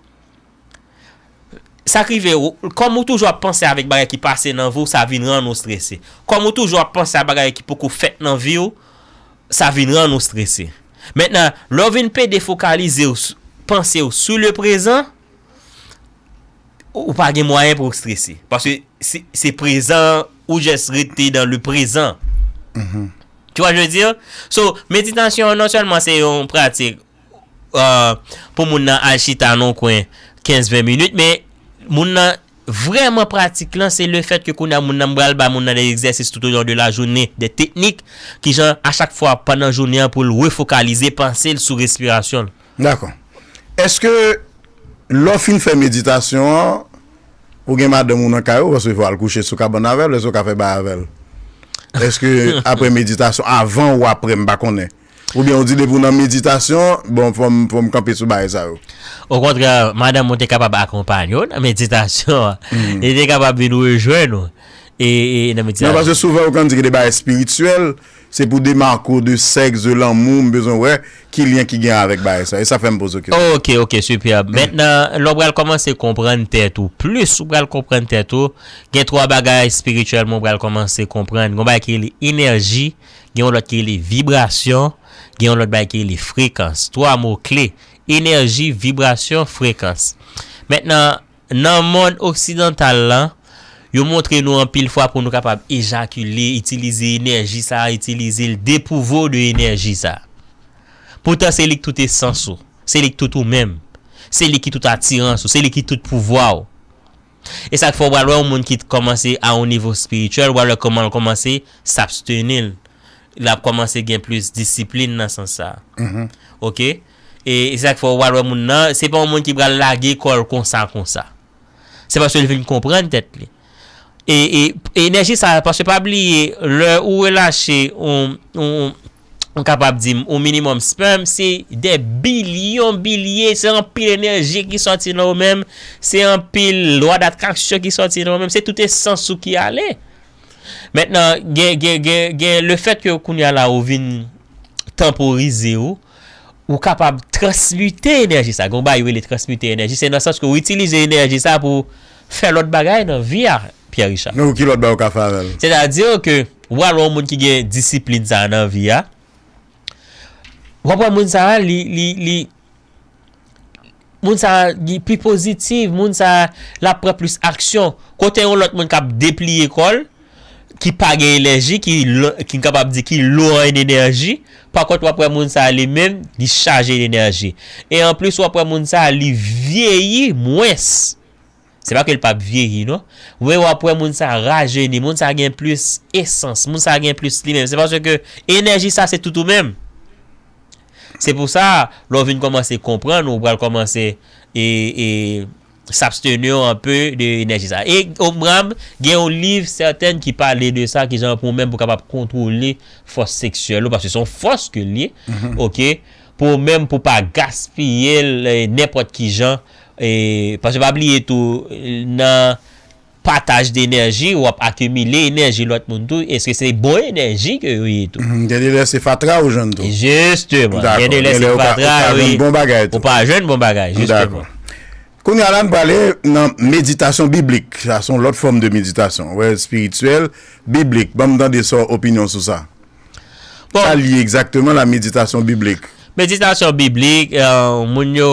Sa k rive, ou, kòm ou toujou ap panse avèk bagay ki pase nan vi w, sa vin rann ou strese. Kòm ou toujou ap panse a bagay ki poko fèt nan vi w, sa vin rann ou strese. Mentnan, lè w vin pede fokalize w s-, panse w sou le prezan, ou, ou pa gen mwayen pou w strese. Paske se, se prezan, ou just rete dans le présent. Tu vois, je veux dire? So, meditasyon an non sèlman se yon pratik, euh, pou moun nan al chita nan yon kwen kenz ven minit, men moun nan vrèman pratik lan, se le fèt ke kounye a moun nan, m pral ba moun nan de egzèsis tout au long de la journée, de teknik, kijan a chak fwa pandan jounen an pou l refokalize panse l sou respirasyon l. Dakò. Èske lè w fin fè meditasyon an, ou gen madanm ou nan kay ou, paske fò w al kouche sou kabann avè l, èske w ka fè bagay avè l? Èske apre meditasyon, avan ou apre, m pa konnen. Oubyen ou di depi w nan meditasyon, bon, fò m, fò m kanpe sou bagay sa yo. Okontrè, madanm ou te kapab akonpanye w nan meditasyon an. Li te kapab vin rejwenn ou. E, e nan medya. Non, paske souvan yo konn di gen de bagay espirityèl, se pou demake w de sèks, de lanmou, m bezwen wè ki lyen ki gen avèk bagay sa. E sa fè m poze w kesyon. Ok, ok, sipè. Mentnan, lè w pral kòmanse konprann tèt ou plis, ou pral konprann tèt ou, gen twa bagay espirityèlman ou pral kòmanse konprann. Gen yon bagay ki rele enèji, gen yon lòt ki rele vibrasyon, gen yon lòt bagay ki rele frekans. Twa mo kle, enèji, vibrasyon, frekans. Mentnan, nan mond oksidantal lan, yo montre nou anpil fwa pou nou kapab ejakile, itilize enèji sa a, itilize l, depouve w de enèji sa a. Poutan, se li ki tout esans ou. Se li ki tout ou menm. Se li ki tout atirans ou. Se li ki tout pouvwa w. E sa k fè w pral wè yon moun ki kòmanse a yon nivo espirityèl, w pral wè kòman l kòmanse s absteni l. L ap kòmanse gen plis disiplin nan sans sa a. Oke? E, e sa k fè w pral wè moun nan, se pa yon moun ki pral lage kò l konsa, konsa. Se paske l vin konprann tèt li. E, e, e enèji sa a, paske pa bliye, lè ou relache yon, yon, m kapab di, yon minimòm spèm, se dè bilyon bilye, se anpil enèji ki sòti nan ou menm, se anpil lwa datraksyon ki sòti nan ou menm, se tout esans ou ki ale. Mentnan, gen, gen, gen, gen, le fèt ke kounye a la ou vin tanporize ou, ou kapab transmite enèji sa. Gen yon bagay yo rele transmite enèji. Se nan sans ke ou itilize enèji sa pou fè lòt bagay nan vi a, Pierre Richard. Men ki lòt bagay ou ka fè avè l? Sètadi ke ou al wè yon moun ki gen disiplin sa nan vi a. W ap wè moun sa a, li, li, li, moun sa a, li pi pozitif, moun sa a, l ap pran plis aksyon. Kote yon lòt moun k ap depliye kò l, ki pa gen enèji, ki lo-, ki n kapab di ki lo an enèji. Pa kont, w ap wè moun sa a li menm, li chaje enèji. E anplis, w ap wè moun sa a, li vyeyi mwens. Se pa ke l p ap vyeyi, non. Men w ap wè moun sa a rajeni, moun sa a gen plis esans, moun sa a gen plis li menm. Se paske enèji sa, se tout ou menm. Se pou sa, lè w vin kòmanse konprann, ou pral kòmanse e, e, s absteni un peu de enèji sa. E, o mram, gen yon liv sètèn ki pale de sa, kijan pou ou menm pou kapab kontwole fòs seksyèl ou, paske se yon fòs ke l ye, oke? Pou ou menm pou pa gaspiye l, e, nenpòt ki jan, e, paske pa bliye tou, nan pataj de enèji, w ap akimile enèji lòt moun tou. Èske se bon enèji ke yo ye tou? Mhm, gen de lè se fatra ou jwenn tou. Jisteman. Dakò. Gen de lè se fatra, wi. Ou pa jwenn bon bagay tou. Ou pa jwenn bon bagay, jisteman. Dakò. Kounye a la, n prale nan meditasyon biblik. Sa se yon lòt fòm de meditasyon. Wè, espirityèl, biblik. Ban m tande sa w opinyon sou sa. Bon. Sa l ye egzakteman, la meditasyon biblik? Meditasyon biblik, euh, moun yo,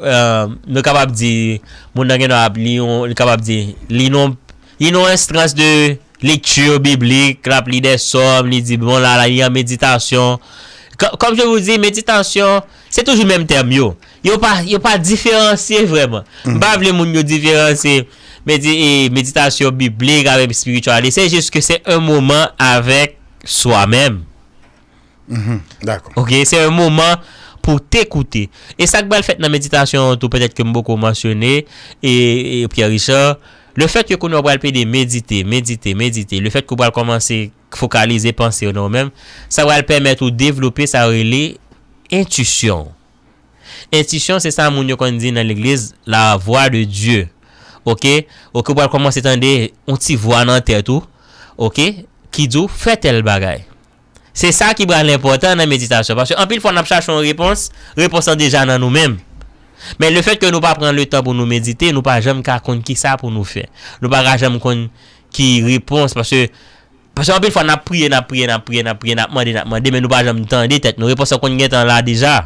euh, nou kapab di, moun nan gen dwa ap li yon, li kapab di, li non, li non enstans de lekti biblik, l ap li de sòm, li di, bon, la, la, li an meditasyon. Kò-, kòm je vous dis, meditasyon, se toujou menm tèm yo. Yo pa, yo pa diferansye vrèman. M pa vle moun yo diferansye medi-, e, meditasyon biblik avèk espirityalite. Se jis ke se un moman avèk swa menm. Mhm, dakò. Oke, se yon moman pou te koute. E sa k pral fèt nan meditasyon an tou, petèt ke m poko mansyone, e, e Pierre Richard, Lefètke kounye a w pral plede medite, medite, medite, lefètke w pral kòmanse fokalize panse w nan ou menm, sa pral pèmèt ou devlope sa yo rele entisyon. Entisyon, se sa moun yo konn di nan legliz, la voix de Dieu. Oke? Oke, ou pral kòmanse tande yon ti vwa nan tèt ou, oke, ki di w fè tèl bagay. Se sa ki pral enpòtan nan meditasyon. Paske anpil fwa n ap chache yon repons, repons lan deja nan nou menm. Men lefètke nou pa pran letan pou nou medite, nou pa janm ka konn kisa pou nou fè. Nou pa ka janm konn ki repons, paske, paske anpil fwa n ap priye, n ap priye, n ap priye, n ap priye, n ap mande, n ap mande, men nou pa janm tande tèt nou. Repons lan konn gentan la deja.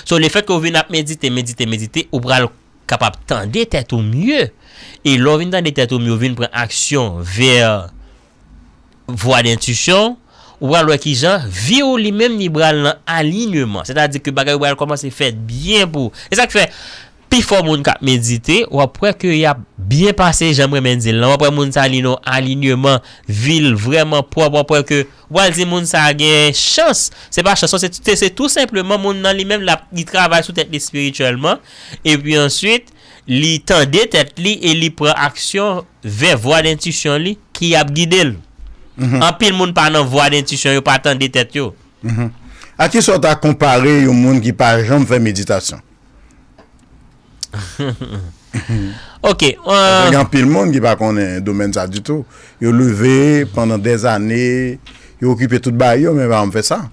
So, lefètke w vin ap medite, medite, medite, ou pral kapab tande tèt ou mye. E lè w vin tande tèt ou mye, ou vin pran aksyon vè vwa dentisyon, ou pral wè kijan vi w li menm li pral nan alinyeman. Sètadi ke bagay yo pral kòmanse fèt byen pou ou. E sa k fè, pifò moun k ap medite, w ap wè ke y ap byen pase, jan m renmen di l lan. W ap wè moun sa li nan alinyeman, vi l vrèman pwòp, w ap wè ke w pral di moun sa a gen chans. Se pa chans, se, se, se tou senpleman moun nan li menm, l ap, li travay sou tèt li espirityèlman. Epi answit, li tande tèt li e li pran aksyon vè vwa dentisyon li ki ap gide l. Anpil moun pa nan vwa dentisyon, yo pa tande tèt yo. A kisa w ta konpare yon moun ki pa janm fè meditasyon? Ok. Paske gen anpil moun ki pa konnen domèn sa ditou. Yo leve pandan dèzane, yo okipe tout bagay yo, men pa janm fè sa.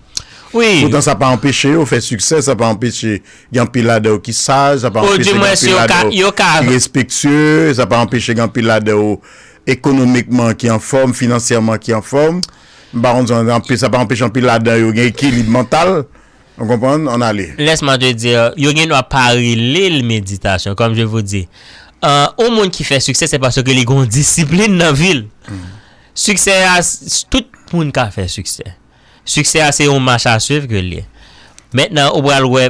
Poutan, sa pa anpeche yo fè siksè, sa pa anpeche gen anpil ladan yo ki saj, sa pa anpeche gen anpil ladan yo ki respektye, sa pa anpeche gen anpil ladan yo ekonomikman ki anfòm, finansyèman ki anfòm. M pa konn si anpil, sa pa anpeche anpil ladan yo gen ekilib mantal. Ou konprann? Ann ale. Laisse-moi te dire, yo gen dwa pa rele l meditasyon, comme je vous dis. Euh, yon moun ki fè siksè, se paske li gen yon disiplin nan vi l. Siksè a, s- tout moun ka fè siksè. Siksè a, se yon mach a swiv ke l ye. Mentnan, ou pral wè,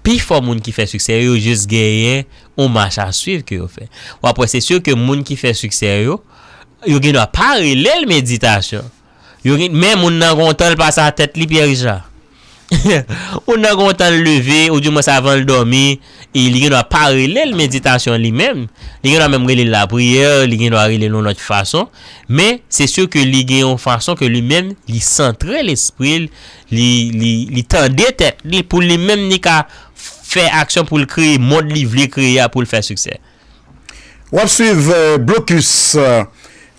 pifò moun ki fè siksè yo, yo jis genyen yon mach a swiv ke yo fè. W ap wè, se si ke moun ki fè siksè yo, yo gen dwa pa rele l meditasyon. Yo gen, men moun nan gen yon tan l pase a tèt li, Pierre Richard. Moun nan gen yon tan l leve, oudimwens avan l dòmi, e li gen dwa pa rele l meditasyon li menm. Li gen dwa menm rele l lapriyè, li gen dwa rele l yon lòt fason. Men, se si ke li gen yon fason ke li menm, li santre lespri l, li, li, li tande tèt li, pou li menm, li ka fè aksyon pou l kreye mond li vle kreye a, pou l fè siksè. W ap swiv euh, Blocus, euh,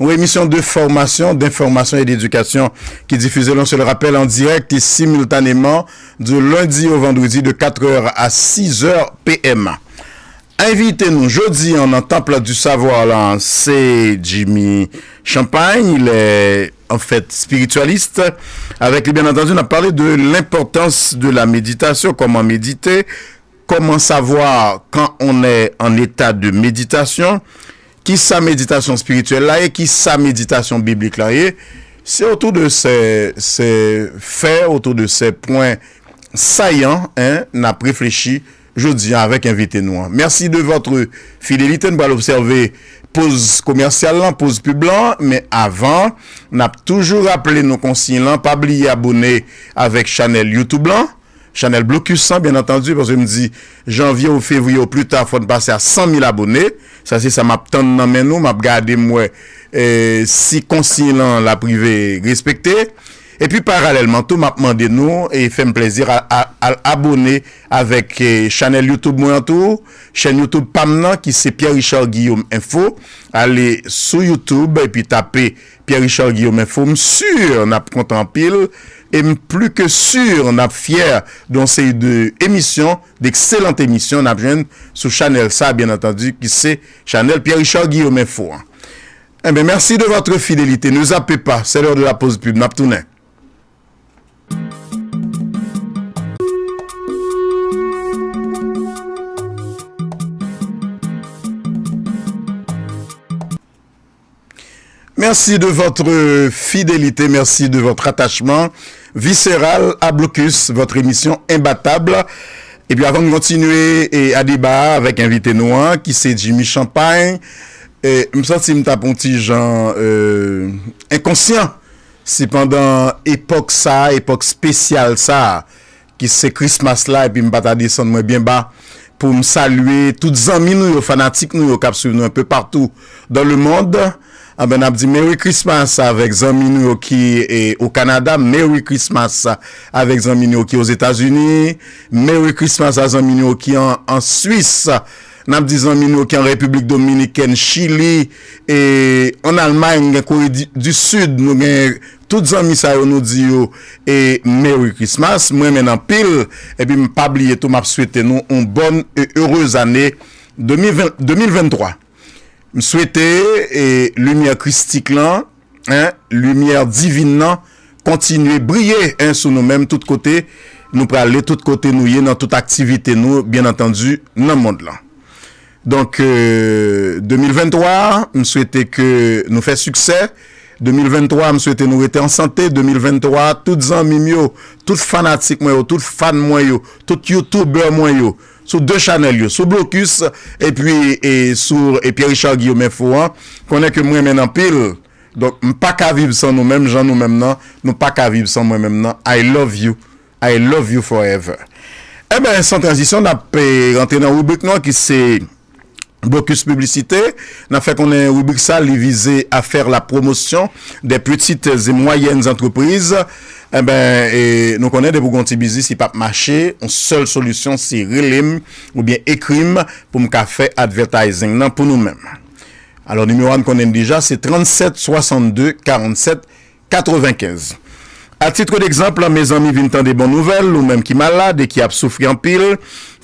yon emisyon de fòmasyon, d'information et d'éducation ki difize, l'on se le rappelle, en direct et simultanément du lundi au vendredi de quatre heures à six heures P M. Envite nou jodi an nan Temple du Savoir la, se Jimmy Champagne, il est en fait spiritualiste. Avec lui, bien entendu, on a parlé de l'importance de la méditation, comment méditer, comment savoir quand on est en état de méditation, kisa meditasyon espirityèl la ye, kisa meditasyon biblik la ye. C'est autour de ces, ces faits, autour de ces points saillants, hein, n ap reflechi jodi a avèk envite nou an. Merci de votre fidélité. Nou pral obsève poz komèsyal lan, poz pib lan, men avan, n ap toujou raple nou konsiy lan, pa bliye abone avèk chanèl YouTube lan. Chanèl Blocus lan, byen antandi, paske m di janvye ou fevriye ou pli ta, fò n pase a san mil abone. Sa se sa m ap tann nan men nou, m ap gade m wè eh, si konsiy lan l ap rive respekte. Epi paralèlman tou, m ap mande nou, e fè m plezi, a- a- al abone avèk eh, chanèl YouTube mwen an tou, chèn YouTube pa m nan ki se Pierre Richard Guillaume Info. Ale sou YouTube epi tape Pierre Richard Guillaume Info, m si n ap kontan anpil e m pli ke si n ap fyè de yon seri de emisyon, d'ekselant emisyon n ap jwenn sou chanèl sa, byen antandi, ki se chanèl Pierre Richard Guillaume Info an. Enben, mèsi de votre fidélité. Ne zappez pas, c'est l'heure de la pause pub. N ap tounen. Merci de votre fidélité, merci de votre attachement viscéral à Blocus, votre émission imbattable. Epi avan n kontinye e a deba avèk envite nou an, ki se Jimmy Champagne, e m santi m t ap yon ti jan euh, enkonsyan si pandan epòk sa, epòk espesyal sa, ki se Christmas la, epi m pa ta desann mwen byen ba pou m salye tout zanmi nou yo, fanatik nou yo k ap swiv nou enpe patou dans le monde. Anben, n ap di Merry Christmas avèk zanmi nou yo ki e, o Kanada, Merry Christmas avèk zanmi nou yo ki Ozetazini, Merry Christmas a zanmi nou yo ki an, an Swis. N ap di zanmi nou yo ki an Repiblik Dominikèn, Chili, e an Almay, nou gen Kore di, di Sid, nou gen tout zanmi sa yo, nou di yo e Merry Christmas, m renmen n anpil, epi m pa bliye tou, m ap swete nou yon bòn e erez ane de mil ven, de mil venntwa. M swete e limyè kristik lan, en, limyè divin nan, kontinye briye, en, sou nou menm tout kote nou prale, tout kote nou ye, nan tout aktivite nou, byen antandi, nan mond lan. Donk, e, de mil venntwa, m swete ke nou fè siksè. De mil venntwa, m swete nou rete an sante. De mil venntwa, tout zanmi m yo, tout fanatik mwen yo, tout fan mwen yo, tout youtubè mwen yo, sou de chanèl yo, sou Blocus, epi e, sou e, Pierre Richard Guillaume Info an, konnen ke m renmen n anpil. Donk, m pa ka viv san nou menm, jan nou menm nan, nou pa ka viv san mwen menm nan. I love you. I love you forever. Enben, san tranzisyon, n ap e, rantre nan ribrik nou an ki se Blocus Piblisite. N ap fè konnen ribrik sa, li vize à faire la promotion des petites et moyennes entreprises. Enben, e, nou konnen depi w gen yon ti biznis, li p ap mache, yon sèl solisyon, se rele m oubyen ekri m pou m ka fè advertising nan pou nou menm. Alò, nimewo a n konnen l deja, se trannset swasannde karannsèt katrevenkenz. A titre d'exemple, mezanmi, vin tande bon nouvèl, ou menm ki malad e ki ap soufri anpil,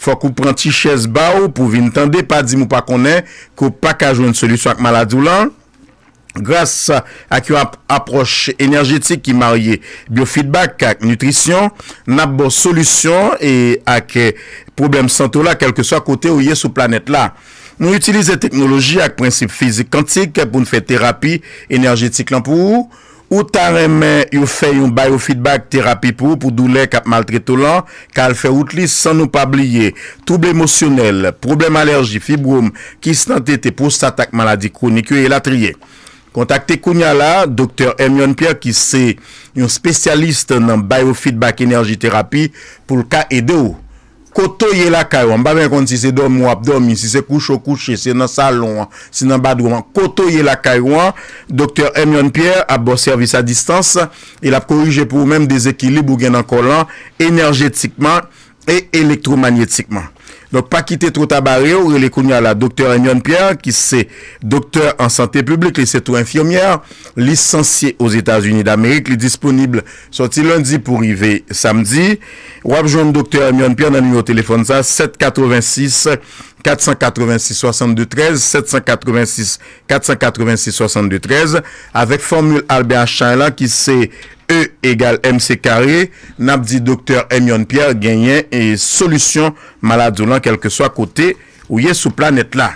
fòk ou pran ti chèz ba w pou w vin tande, pa di m ou pa konnen ke w pa ka jwenn solisyon ak maladi w lan. Gras ak yon ap, apwòch enèjetik ki marye biofidbak ak nitrisyon, n ap ba w solisyon e ak e, pwoblèm sante w la, kèlkeswa kote w ye sou planèt la. Nou itilize teknoloji ak prensip fizik kantik pou n fè terapi enèjetik lan pou ou. Ou ta renmen yo fè yon biofidbak terapi pou ou pou doulè k ap maltrete w lan, ka al fè wout li san nou pa bliye twoub emosyonèl, pwoblèm alèji, fibwòm, kis nan tete, pwostat ak maladi kwonik yo, elatriye. Kontakte kounya la Doktè Hermione Pierre ki se yon espesyalis nan biofidbak enèji terapi pou l ka ede w. Kote w ye lakay ou an, m pa byen konn si se dòmi w ap dòmi, si se kouche w kouche, si se nan salon an, si nan badwoum an. Kote w ye lakay ou an, Doktè Hermione Pierre ap ba w sèvis a distans e l ap korije pou ou menm dezekilib ou gen nan kò w lan enèjetikman e elektwomanyetikman. Donk, pa kite two ta bare w, rele kounya la Doktè Hermione Pierre, ki se doktè an sante piblik, li se tou enfimyè, lisansye Ozetazini Damerik, li disponib sòti lendi pou rive samdi. W ap jwenn Doktè Hermione Pierre nan nimewo telefòn sa, sèt katrevensis, kat san katrevensis, swasannde trèz, sèt san katrevensis, kat san katrevensis, swasannde trèz, avèk fòmil Albert Einstein lan ki se E egal M C kare, n ap di Doktè Hermione Pierre genyen e solisyon maladi w lan, kèlkeswa kote ou ye sou planèt la.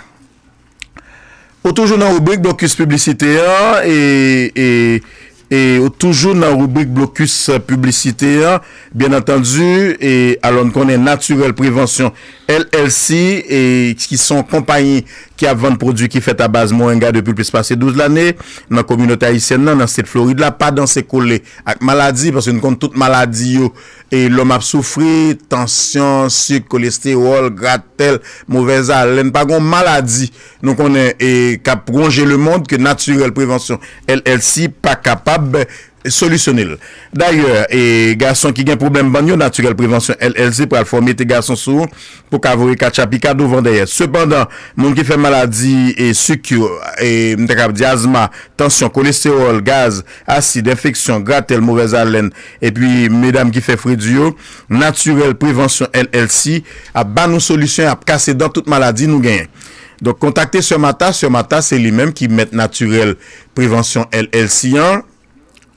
Ou toujou nan ribrik blokis piblisite an, e, e, e ou toujou nan ribrik blokis piblisite an, byen antandi, e alò n konnen Naturel Prevansyon L L C, e ki se yon konpayi ki ap vann pwodui ki fèt a baz moringa depi plis pase douz lane nan kominote ayisyèn nan, nan state Florid la, pa danse kole ak maladi, paske n konn tout maladi yo, e lòm ap soufri, tansyon, sik, kolestewòl, gratèl, movèz alèn, pa gon maladi nou konnen e k ap wonje lemonn ke Naturel Prevansyon L L C pa kapab solisyone l. Dayè, e gason ki gen pwoblèm bann yo, Naturel Prevansyon L L C pral fè w mete gason sou ou pou w ka voye katcha pika douvan dèyè. Sepandan, moun ki fè maladi e sik yo, e m ta kab di azma, tansyon, kolestewòl, gaz, asid, enfeksyon, gratèl, movèz alèn, epi medam ki fè fredi yo, Naturel Prevansyon L L C ap ba nou solisyon, ap kase dan tout maladi nou genyen. Donk, kontakte Sè Mata. Sè Mata, se li menm ki mèt Naturel Prevansyon L L C an.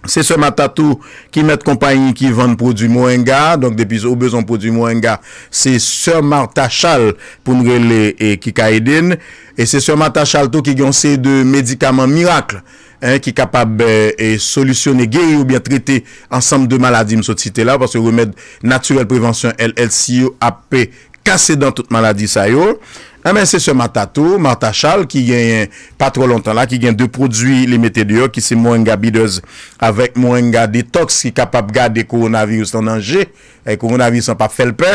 Se Sè Mata tou ki mèt konpayi ki vann pwodui moringa. Donk, depi ou bezwen pwodui moringa, se Sè Martha Charles pou n rele e ki ka ede n. E se Sè Martha Charles tou ki gen yon seri de medikaman mirak, en, ki kapab, e, e, solisyone, geri oubyen trete ansanm de maladi m sot site la, paske Remèd Naturel Prevansyon L L C yo ap kase dan tout maladi sa yo. Enben, se Sè Mata tou, Martha Charles, ki genyen pa twò lontan la, ki gen de pwodui li mete deyò, ki se Moringa Bitters avèk Moringa Detox, ki kapab gade kowonaviris lan nan je, e kowonaviris lan p ap fè l pè.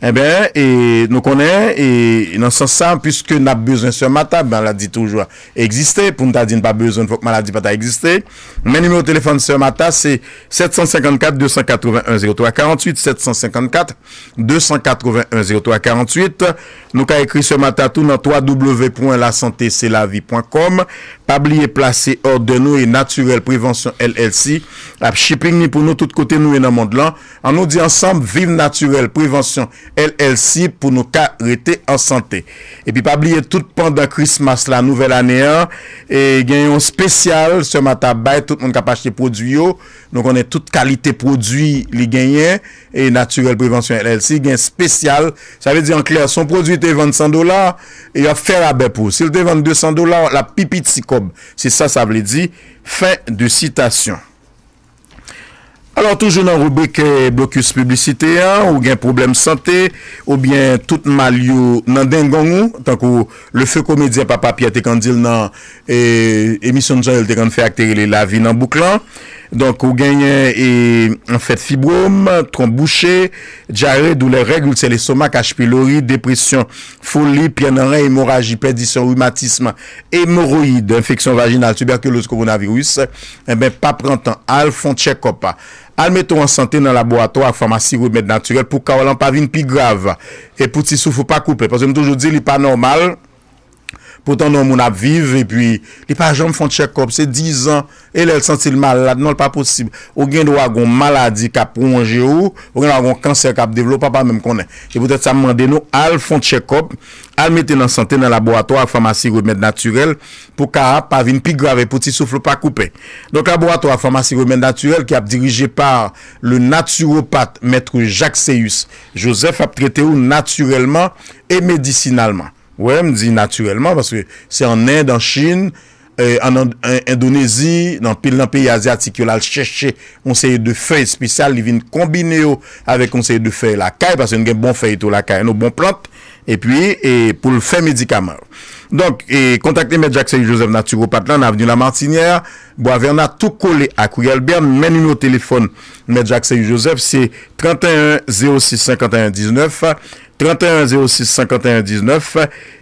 Enben, e, nou konnen, e, nan sans sa, piske n ap bezwen Sè Mata, maladi toujou egziste, pou n ta di n pa bezwen, fòk maladi pa ta egziste. Men nimewo telefòn Sè Mata, se sèt san senkannkat de san katrevenn en zewo twa karanntuit, sèt san senkannkat de san katrevenn en zewo twa karanntuit. Nou ka ekri Sè Mata tou nan w w w pwen la sante se la vi pwen kòm. Pa bliye plase òdè nou e Naturel Prevansyon L L C ap shipping ni pou nou tout kote nou ye nan mond lan. An nou di ansanm, viv Naturel Prevansyon L L C pou nou ka rete an sante. Epi pa bliye tout pandan Christmas la, nouvèl ane an, e gen yon espesyal Sè Mata bay tout moun k ap achte pwodui yo. Nou konnen tout kalite pwodui li genyen, e Naturel Prevansyon L L C gen espesyal. Sa vle di an klè, si yon pwodui te vann san dola, e y ap fè rabè pou ou. Si l te vann de san dola, l ap pi piti kòb. Se sa sa vle di. Fen de sitasyon. Alò, toujou nan ribrik, eh, blokis piblisite an, ou gen pwoblèm sante, oubyen tout mal yo nan dengong ou, tankou Le Feu Comédien Papa Pierre te konn di l nan, eh, emisyon n jan yo l te konn fè ak te rele Lavi nan Bouk lan. Donk, ou genyen, eh, anfèt, fibwòm, twonp bouche, dyare, doulè règ, ilsè lestomak, H. pylori, depresyon, foli, pyè nan ren, emoraji, pèdisyon, rimatism, emowoyid, enfeksyon vajinal, tibèkiloz, kowonaviris, enben, pa pran tan, al fè yon tchèkòp. Al mete w an sante nan laboratwa ak famasi Remèd Natirèl pou ka w lan pa vin pi grav. E pou ti souf ou pa koupe. Paske m toujou di, li pa nòmal pou tande yon moun ap viv, epi li pa janm fè yon tchèkòp. Se dizan, e lè l santi l malad, non, l pa posib. Ou gen dwa gen yon maladi k ap wonje w, ou gen dwa gen yon kansè k ap devlope, w pa menm konnen. Se poutèt sa m mande nou, al fè yon tchèkòp, al mete nan sante nan laboratwa ak famasi Remèd Natirèl pou ka pa vin pi grav e pou ti souf ou pa koupe. Donk, laboratwa ak famasi Remèd Natirèl ki ap dirije pa le naturopathe Maître Jacques Seyus Joseph ap trete w natirèlman e medisinalman. Wè, m di natirèlman, paske se an End, an Chin, eh, an, an Endonezi, nan anpil nan peyi azyatik yo, l al chèche yon seri de fèy espesyal, li vin konbine yo avèk yon seri de fèy lakay, paske nou gen bon fèy tou lakay nou, bon plant, epi, e, pou l fè medikaman yo. Donk, e, kontakte Mèt Jacques Seyus Joseph, natiwopat lan, nan Avni Lamartinière, Bwa Vèna, tou kole ak ri Albert, men nimewo telefòn Mèt Jacques Seyus Joseph, se trant e en zewo sis senkanteyen diznèf, trant e en zewo sis senkanteyen diznèf,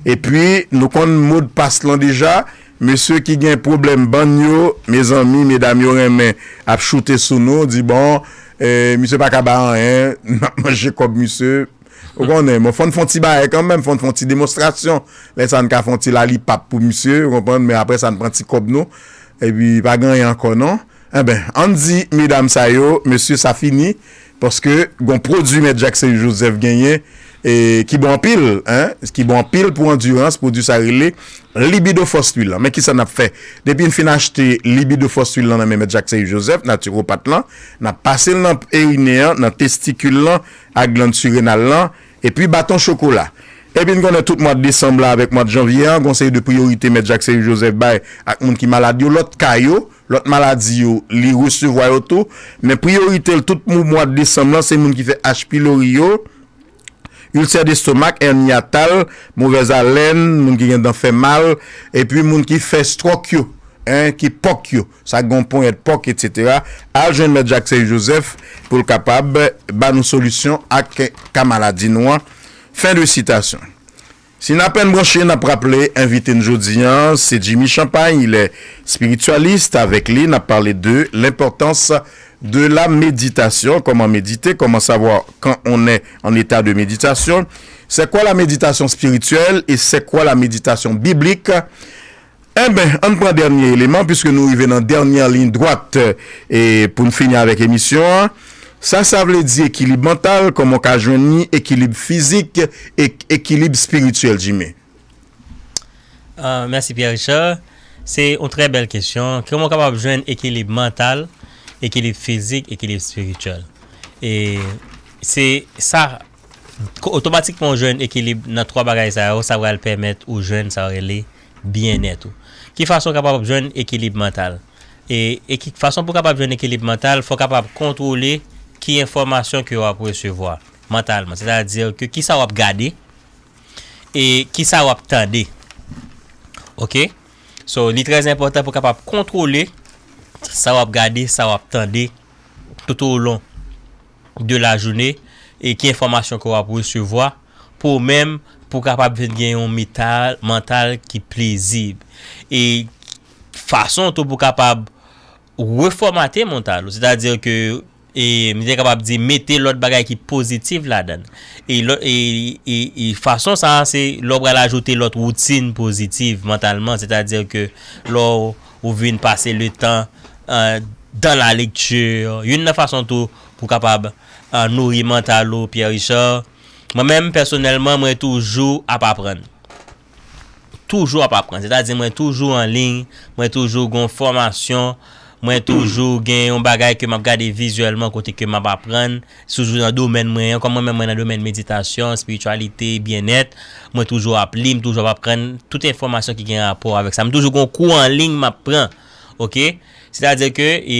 epi nou konn modpas lan deja. Mesye ki gen pwoblèm bann yo, mezanmi, medam yo renmen ap choute sou nou, di, bon, eh, misye pa ka bay anyen, n ap manje kòb misye. Ou konnen, bon, fò n fè yon ti bagay kanmenm, fò n fè yon ti demonstrasyon. Lè sa, n ka fè yon ti lalipap pou misye, ou konprann, men apre sa, n pran ti kòb nou, epi pa gen anyen ankò, non. Enben, ann di medam sa yo, mesye, sa fini, paske gon pwodui Mèt Jacques Seyus Joseph genyen, e ki bon anpil, en, ki bon anpil pou andirans, pwodui sa rele Libido Force Huile lan. Men kisa n ap fè? Depi n fin achte Libido Force Huile lan nan men Mèt Jacques Seyus Joseph, natiwopat lan, n ap pase l nan erine an, nan testikil lan, ak glann sirenal lan, epi baton chokola. Epi n konnen tout mwa desanm la avèk mwa janvye an, gon seri de priyorite Mèt Jacques Seyus Joseph bay ak moun ki malad yo, lòt ka yo, lòt maladi yo, li resevwa yo tou. Men priyorite l tout mwa desanm lan, se moun ki fè H. pylori yo, ilsè destomak, èni atal, movèz alèn, moun ki gen dan fè mal, epi moun ki fè stròk yo, en, ki pòk yo, sa gen yon ponyèt pòk, etsetera. Al jwenn Mèt Jacques Seyus Joseph pou l kapab ba nou solisyon ak ka maladi nou an. Fen de sitasyon. Si n apèn branche, n ap raple envite n jodi an, se Jimmy Champagne, il est spiritualiste. Avec lui, n ap pale de l'importance de la méditation, comment méditer, comment savoir quand on est en état de méditation, c'est quoi la méditation spirituelle et c'est quoi la méditation biblique. Enben, ann pran dènye eleman, piske nou rive nan dènye liy dwat, e pou n fini avèk emisyon an. Sa, sa vle di ekilib mantal, kòman w ka jwenn li, ekilib fizik, e ekilib espirityèl, Jimmy? Ah, mèsi, Pierre Richard. Se yon trè bèl kesyon. Kòman w kapab jwenn ekilib mantal, ekilib fizik, ekilib espirityèl? E se sa, ko- otomatikman w jwenn ekilib nan twa bagay sa yo, sa pral pèmèt ou jwenn sa yo rele byennèt ou. Ki fason w kapab jwenn ekilib mantal? E, e ki fason pou w kapab jwenn ekilib mantal, fò w kapab kontwole ki enfòmasyon ke w ap resevwa mantalman. Sètadi ke kisa w ap gade, e kisa w ap tande. Oke? So, li trè enpòtan pou w kapab kontwole sa w ap gade, sa w ap tande tout o lon de la jounen, e ki enfòmasyon ke w ap resevwa, pou ou menm, pou w kapab vin gen yon mental, mantal ki plezib. E fason tou pou w kapab refòmate mantal ou, sètadi ke, e, m te kapab di, mete lòt bagay ki pozitif ladan l. E, lò- e, e, e fason sa a, se lè w pral ajoute lòt woutin pozitif mantalman, sètadi ke lè w, ou vin pase le tan, euh, dans la lecture, youn nan fason tou pou kapab, euh, nouri mantal ou, Pierre Richard. Mwen menm, pèsonèlman, mwen toujou ap aprann. Toujou ap aprann. Sètadi, mwen toujou an liy, mwen toujou gon fòmasyon, mwen toujou gen yon bagay ke m ap gade vizyèlman kote ke m ap aprann, toujou nan domèn mwen an, kòm mwen menm mwen nan domèn meditasyon, espirityalite, byennèt, mwen toujou ap li, m toujou ap aprann tout enfòmasyon ki gen rapò avèk sa. M toujou gon kou an liy m ap pran, oke? Sètadi ke, e,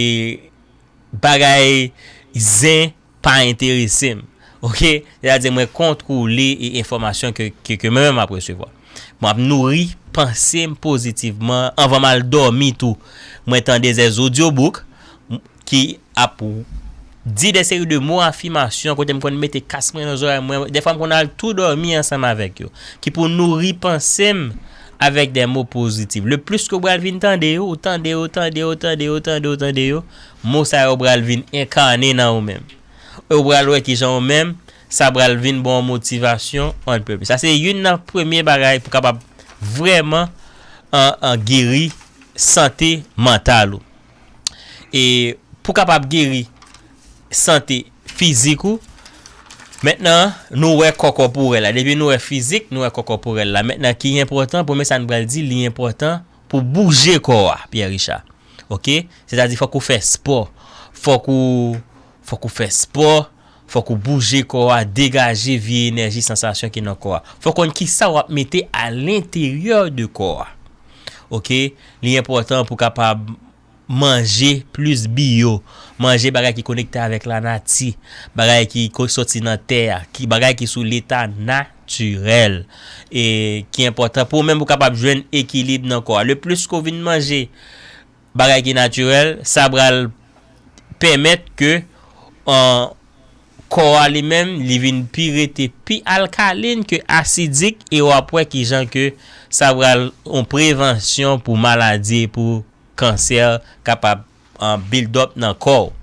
bagay zen pa enterese m. Oke? Sètadi mwen kontwole e enfòmasyon ke, ke, ke mwen menm m ap resevwa. Mwen ap nouri panse m pozitivman anvan m al dòmi tou. Mwen tande des audiobooks m- ki ap di de seri de mo afimasyon kote m konn mete kas mwen nan zòrèy mwen. Dèfwa m konn al tou dòmi ansanm avèk yo. Ki pou nouri panse m avèk de mo pozitif. Le plis ke w pral vin tande yo, ou tande yo, tande yo, tande yo, tande yo, tande yo, mo sa yo pral vin enkane nan ou menm. E ou pral wè kijan ou menm, sa pral vin ba w motivasyon on pèp. Sa se youn nan premye bagay pou kapab vrèman an, an geri sante mantal ou. E pou kapab geri sante fizik ou, mentnan nou wè kò kòporèl la. Depi nou wè fizik, nou wè kò kòporèl la. Mentnan ki enpòtan, premye sa n pral di, li enpòtan pou bouje kò a, Pierre Richard. Oke? Sètadi fòk ou fè spò. Fòk ou, fòk ou fè spò. Fòk ou bouje kò a, degaje vye enèji, sansasyon ki nan kò a. Fòk konn kisa w ap mete a lenteryè de kò a. Oke? Li enpòtan pou kapab manje plis biyo, manje bagay ki konekte avèk lanati, bagay ki ko- soti nan tè a, ki bagay ki sou leta natirèl, e ki enpòtan pou ou menm pou kapab jwenn ekilib nan kò a. Le plis ke w vin manje bagay ki natirèl, sa pral pèmèt ke, an, kò a li menm, li vin pi rete pi alkalin ke asidik, e w ap wè kijan ke sa pral yon prevansyon pou maladi, pou kansè kapab, an, build up nan kò w.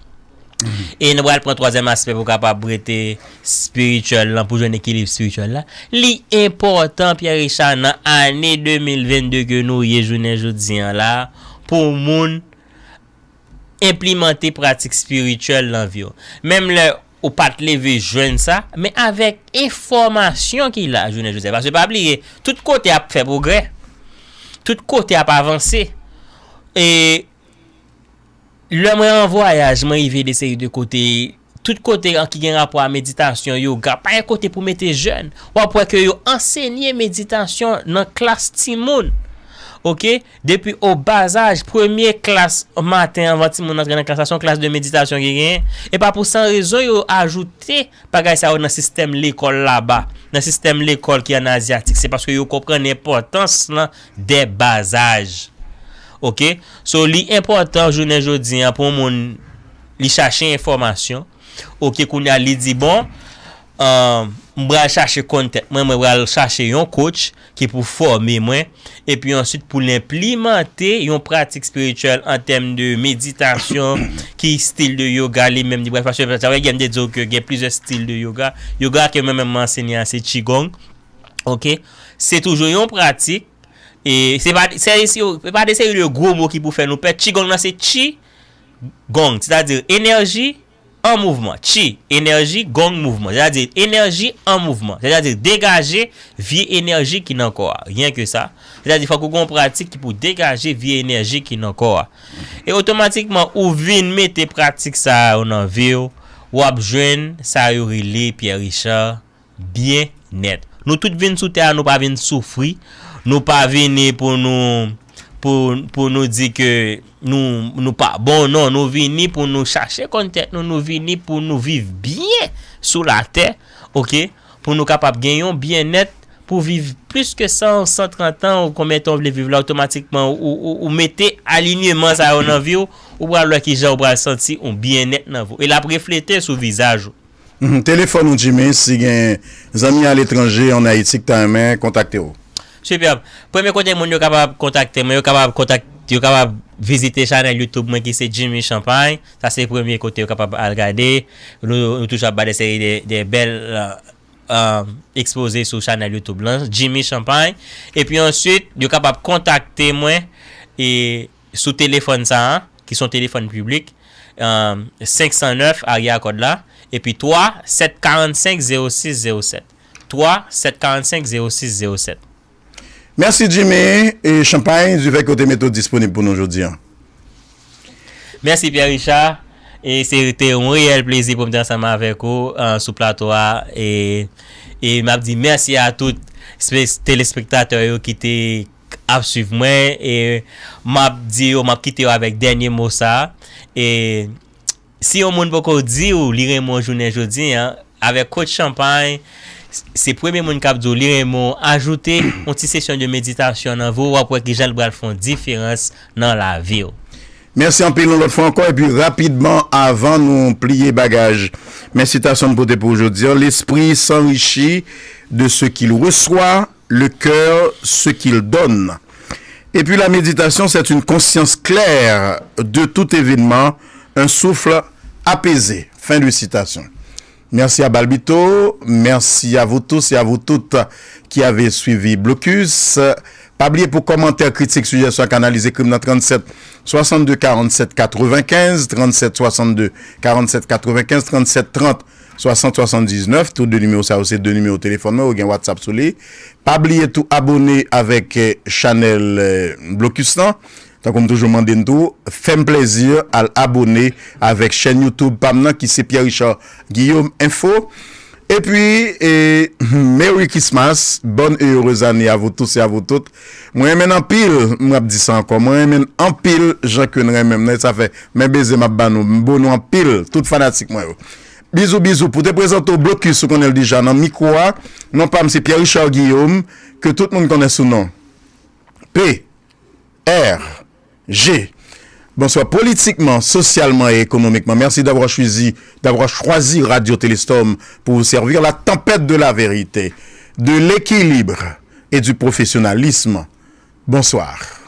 E nou pral pran twazyèm aspè pou kapab rete espirityèl lan, pou jwenn ekilib espirityèl la. Li enpòtan, Pierre Richard, nan ane de mil vennde ke nou ye jounen jodi an la, pou moun enplimante pratik espirityèl nan vi w. Menm lè ou pa t leve jwenn sa, men avèk enfòmasyon ki la jounen jodi a. Paske pa bliye, tout kote ap fè pwogrè. Tout kote ap avanse. E lè mwen an vwayaj, mwen rive de seri de kote, tout kote an ki gen rapò a meditasyon, yoga, pa gen kote pou mete jèn. W ap wè ke yo ansenye meditasyon nan klas timoun. Oke? Depi o bazaj, premye klas maten anvan timoun antre nan klas la, se yon klas de meditasyon ki genyen. E pa pou san rezon yo ajoute bagay sa yo nan sistèm lekòl laba, nan sistèm lekòl ki an azyatik. Se paske yo konprann enpòtans lan dè bazaj. Oke? So, li enpòtan jounen jodi an pou yon moun li chache enfòmasyon. Oke, kounye a li di, bon, um, m pral chache konn tèt mwen, mwen pral chache yon coach ki pou fòme mwen, epi answit pou l enplimante yon pratik espirityèl an tèm de meditasyon, ki stil de yoga li menm li pral, paske sa vle di m te di w ke gen plizyè stil de yoga. Yoga ke mwen menm mwen ansenye a se Qigong. Oke? Se toujou yon pratik, e se pa, se, se, se pa de seri de gwo mo ki pou fè nou pè. Qigong nan se Qi Gong, sètadi enèji an mouvman. Qi, enèji, gong, mouvman. Sètadi enèji an mouvman. Sètadi degaje vye enèji ki nan kò a. Ryen ke sa. Sètadi fòk ou gen yon pratik ki pou degaje vye enèji ki nan kò a. E otomatikman, ou vin mete pratik sa yo nan vi w, w ap jwenn sa yo rele, Pierre Richard, byennèt. Nou tout vin sou tè a, nou pa vin soufri. Nou pa vini pou nou, pou, pou nou di ke nou, nou pa bon. Non, nou vini pou nou chache konn tèt nou. Nou vini pou nou viv byen sou latè. Oke? Pou nou kapab gen yon byennèt, pou viv plis ke san, san trant an, ou konbyen tan w vle viv la, otomatikman, ou, ou, ou mete alinyeman sa yo nan vi w, ou pral wè kijan ou pral santi yon byennèt nan vi w. E l ap reflete sou vizaj ou. Mhm. Telefòn ou, Jimmy, si gen zanmi aletranje, an Ayiti, ki ta renmen kontakte w. Superb. Premye kote moun yo kapab kontakte mwen, yo kapab kontak, yo kapab vizite chanèl YouTube mwen ki se Jimmy Champagne. Sa se premye kote yo kapab al gade. Nou, nou toujou ap ba de seri de, de bèl, euh, euh, ekspoze sou chanèl YouTube lan, Jimmy Champagne. Epi answit, yo kapab kontakte mwen e sou telefòn sa a, ki se yon telefòn piblik, euh, senk san nèf, aryè kòd la, epi twa sèt karannsenk zewo sis zewo sèt. Twa sèt karannsenk zewo sis zewo sèt. Mèsi, Jimmy. E Champagne, du fait ke w te mete w disponib pou nou jodi a. Mèsi, Pierre Richard. E se te yon reyèl plezi pou m te ansanm avèk ou, euh, sou plato a. E, e m ap di mèsi a tout spe-, telespektatè yo ki te ap swiv mwen. E m ap di yo, m ap kite yo avèk dènye mo sa. E si yon moun poko di w li renmen w jounen jodi a, avèk Coach Champagne, se premye moun k ap di w li renmen w, ajoute yon ti sesyon de meditasyon nan vi w, w ap wè kijan l pral fè yon diferans nan lavi w. Mèsi anpil yon lòt fwa ankò, epi rapidman, avan nou pliye bagaj, men sitasyon n pote pou jodi a, l'esprit s'enrichit de ce qu'il reçoit, le cœur ce qu'il donne. Et puis la méditation, c'est une conscience claire de tout événement, un souffle apaisé. Fin de citation. Merci à Balbito, merci à vous tous et à vous toutes qui avez suivi Blocus. Pa bliye pou kòmantè, kritik, sijèsyon ak analiz, ekri m nan trannsenk swasannde karannsenk katrevenkenz, trannsenk swasannde karannsenk katrevenkenz, trannsenk trant swasant swasanndiznèf. Tou de nimewo sa yo se de nimewo telefòn mwen, ou gen WhatsApp sou li. Pa bliye tou abone avèk, eh, chanèl, eh, Blocus lan. Tankou m toujou mande n tou, fè m plezi, al abone avèk chèn YouTube pa m nan ki se Pierre Richard Guillaume Info. Epi, e, Merry Christmas, bonne et heureuse année à vous tous et à vous toutes. Mwen renmen n anpil, m ap di sa ankò, mwen renmen n anpil, jan ke n renmen m nan, e sa fè, men beze m ap ba nou, m bo nou anpil, tout fanatik mwen yo. Bizou, bizou, pou te prezante w Blocus, ou konnen l deja nan mikwo a, non pa m se Pierre Richard Guillaume, ke tout moun konnen sou non P R G. Bonsoir. Politiquement, socialement et économiquement, merci d'avoir choisi, d'avoir choisi Radio Téléstorm pour vous servir. La tempête de la vérité, de l'équilibre et du professionnalisme. Bonsoir.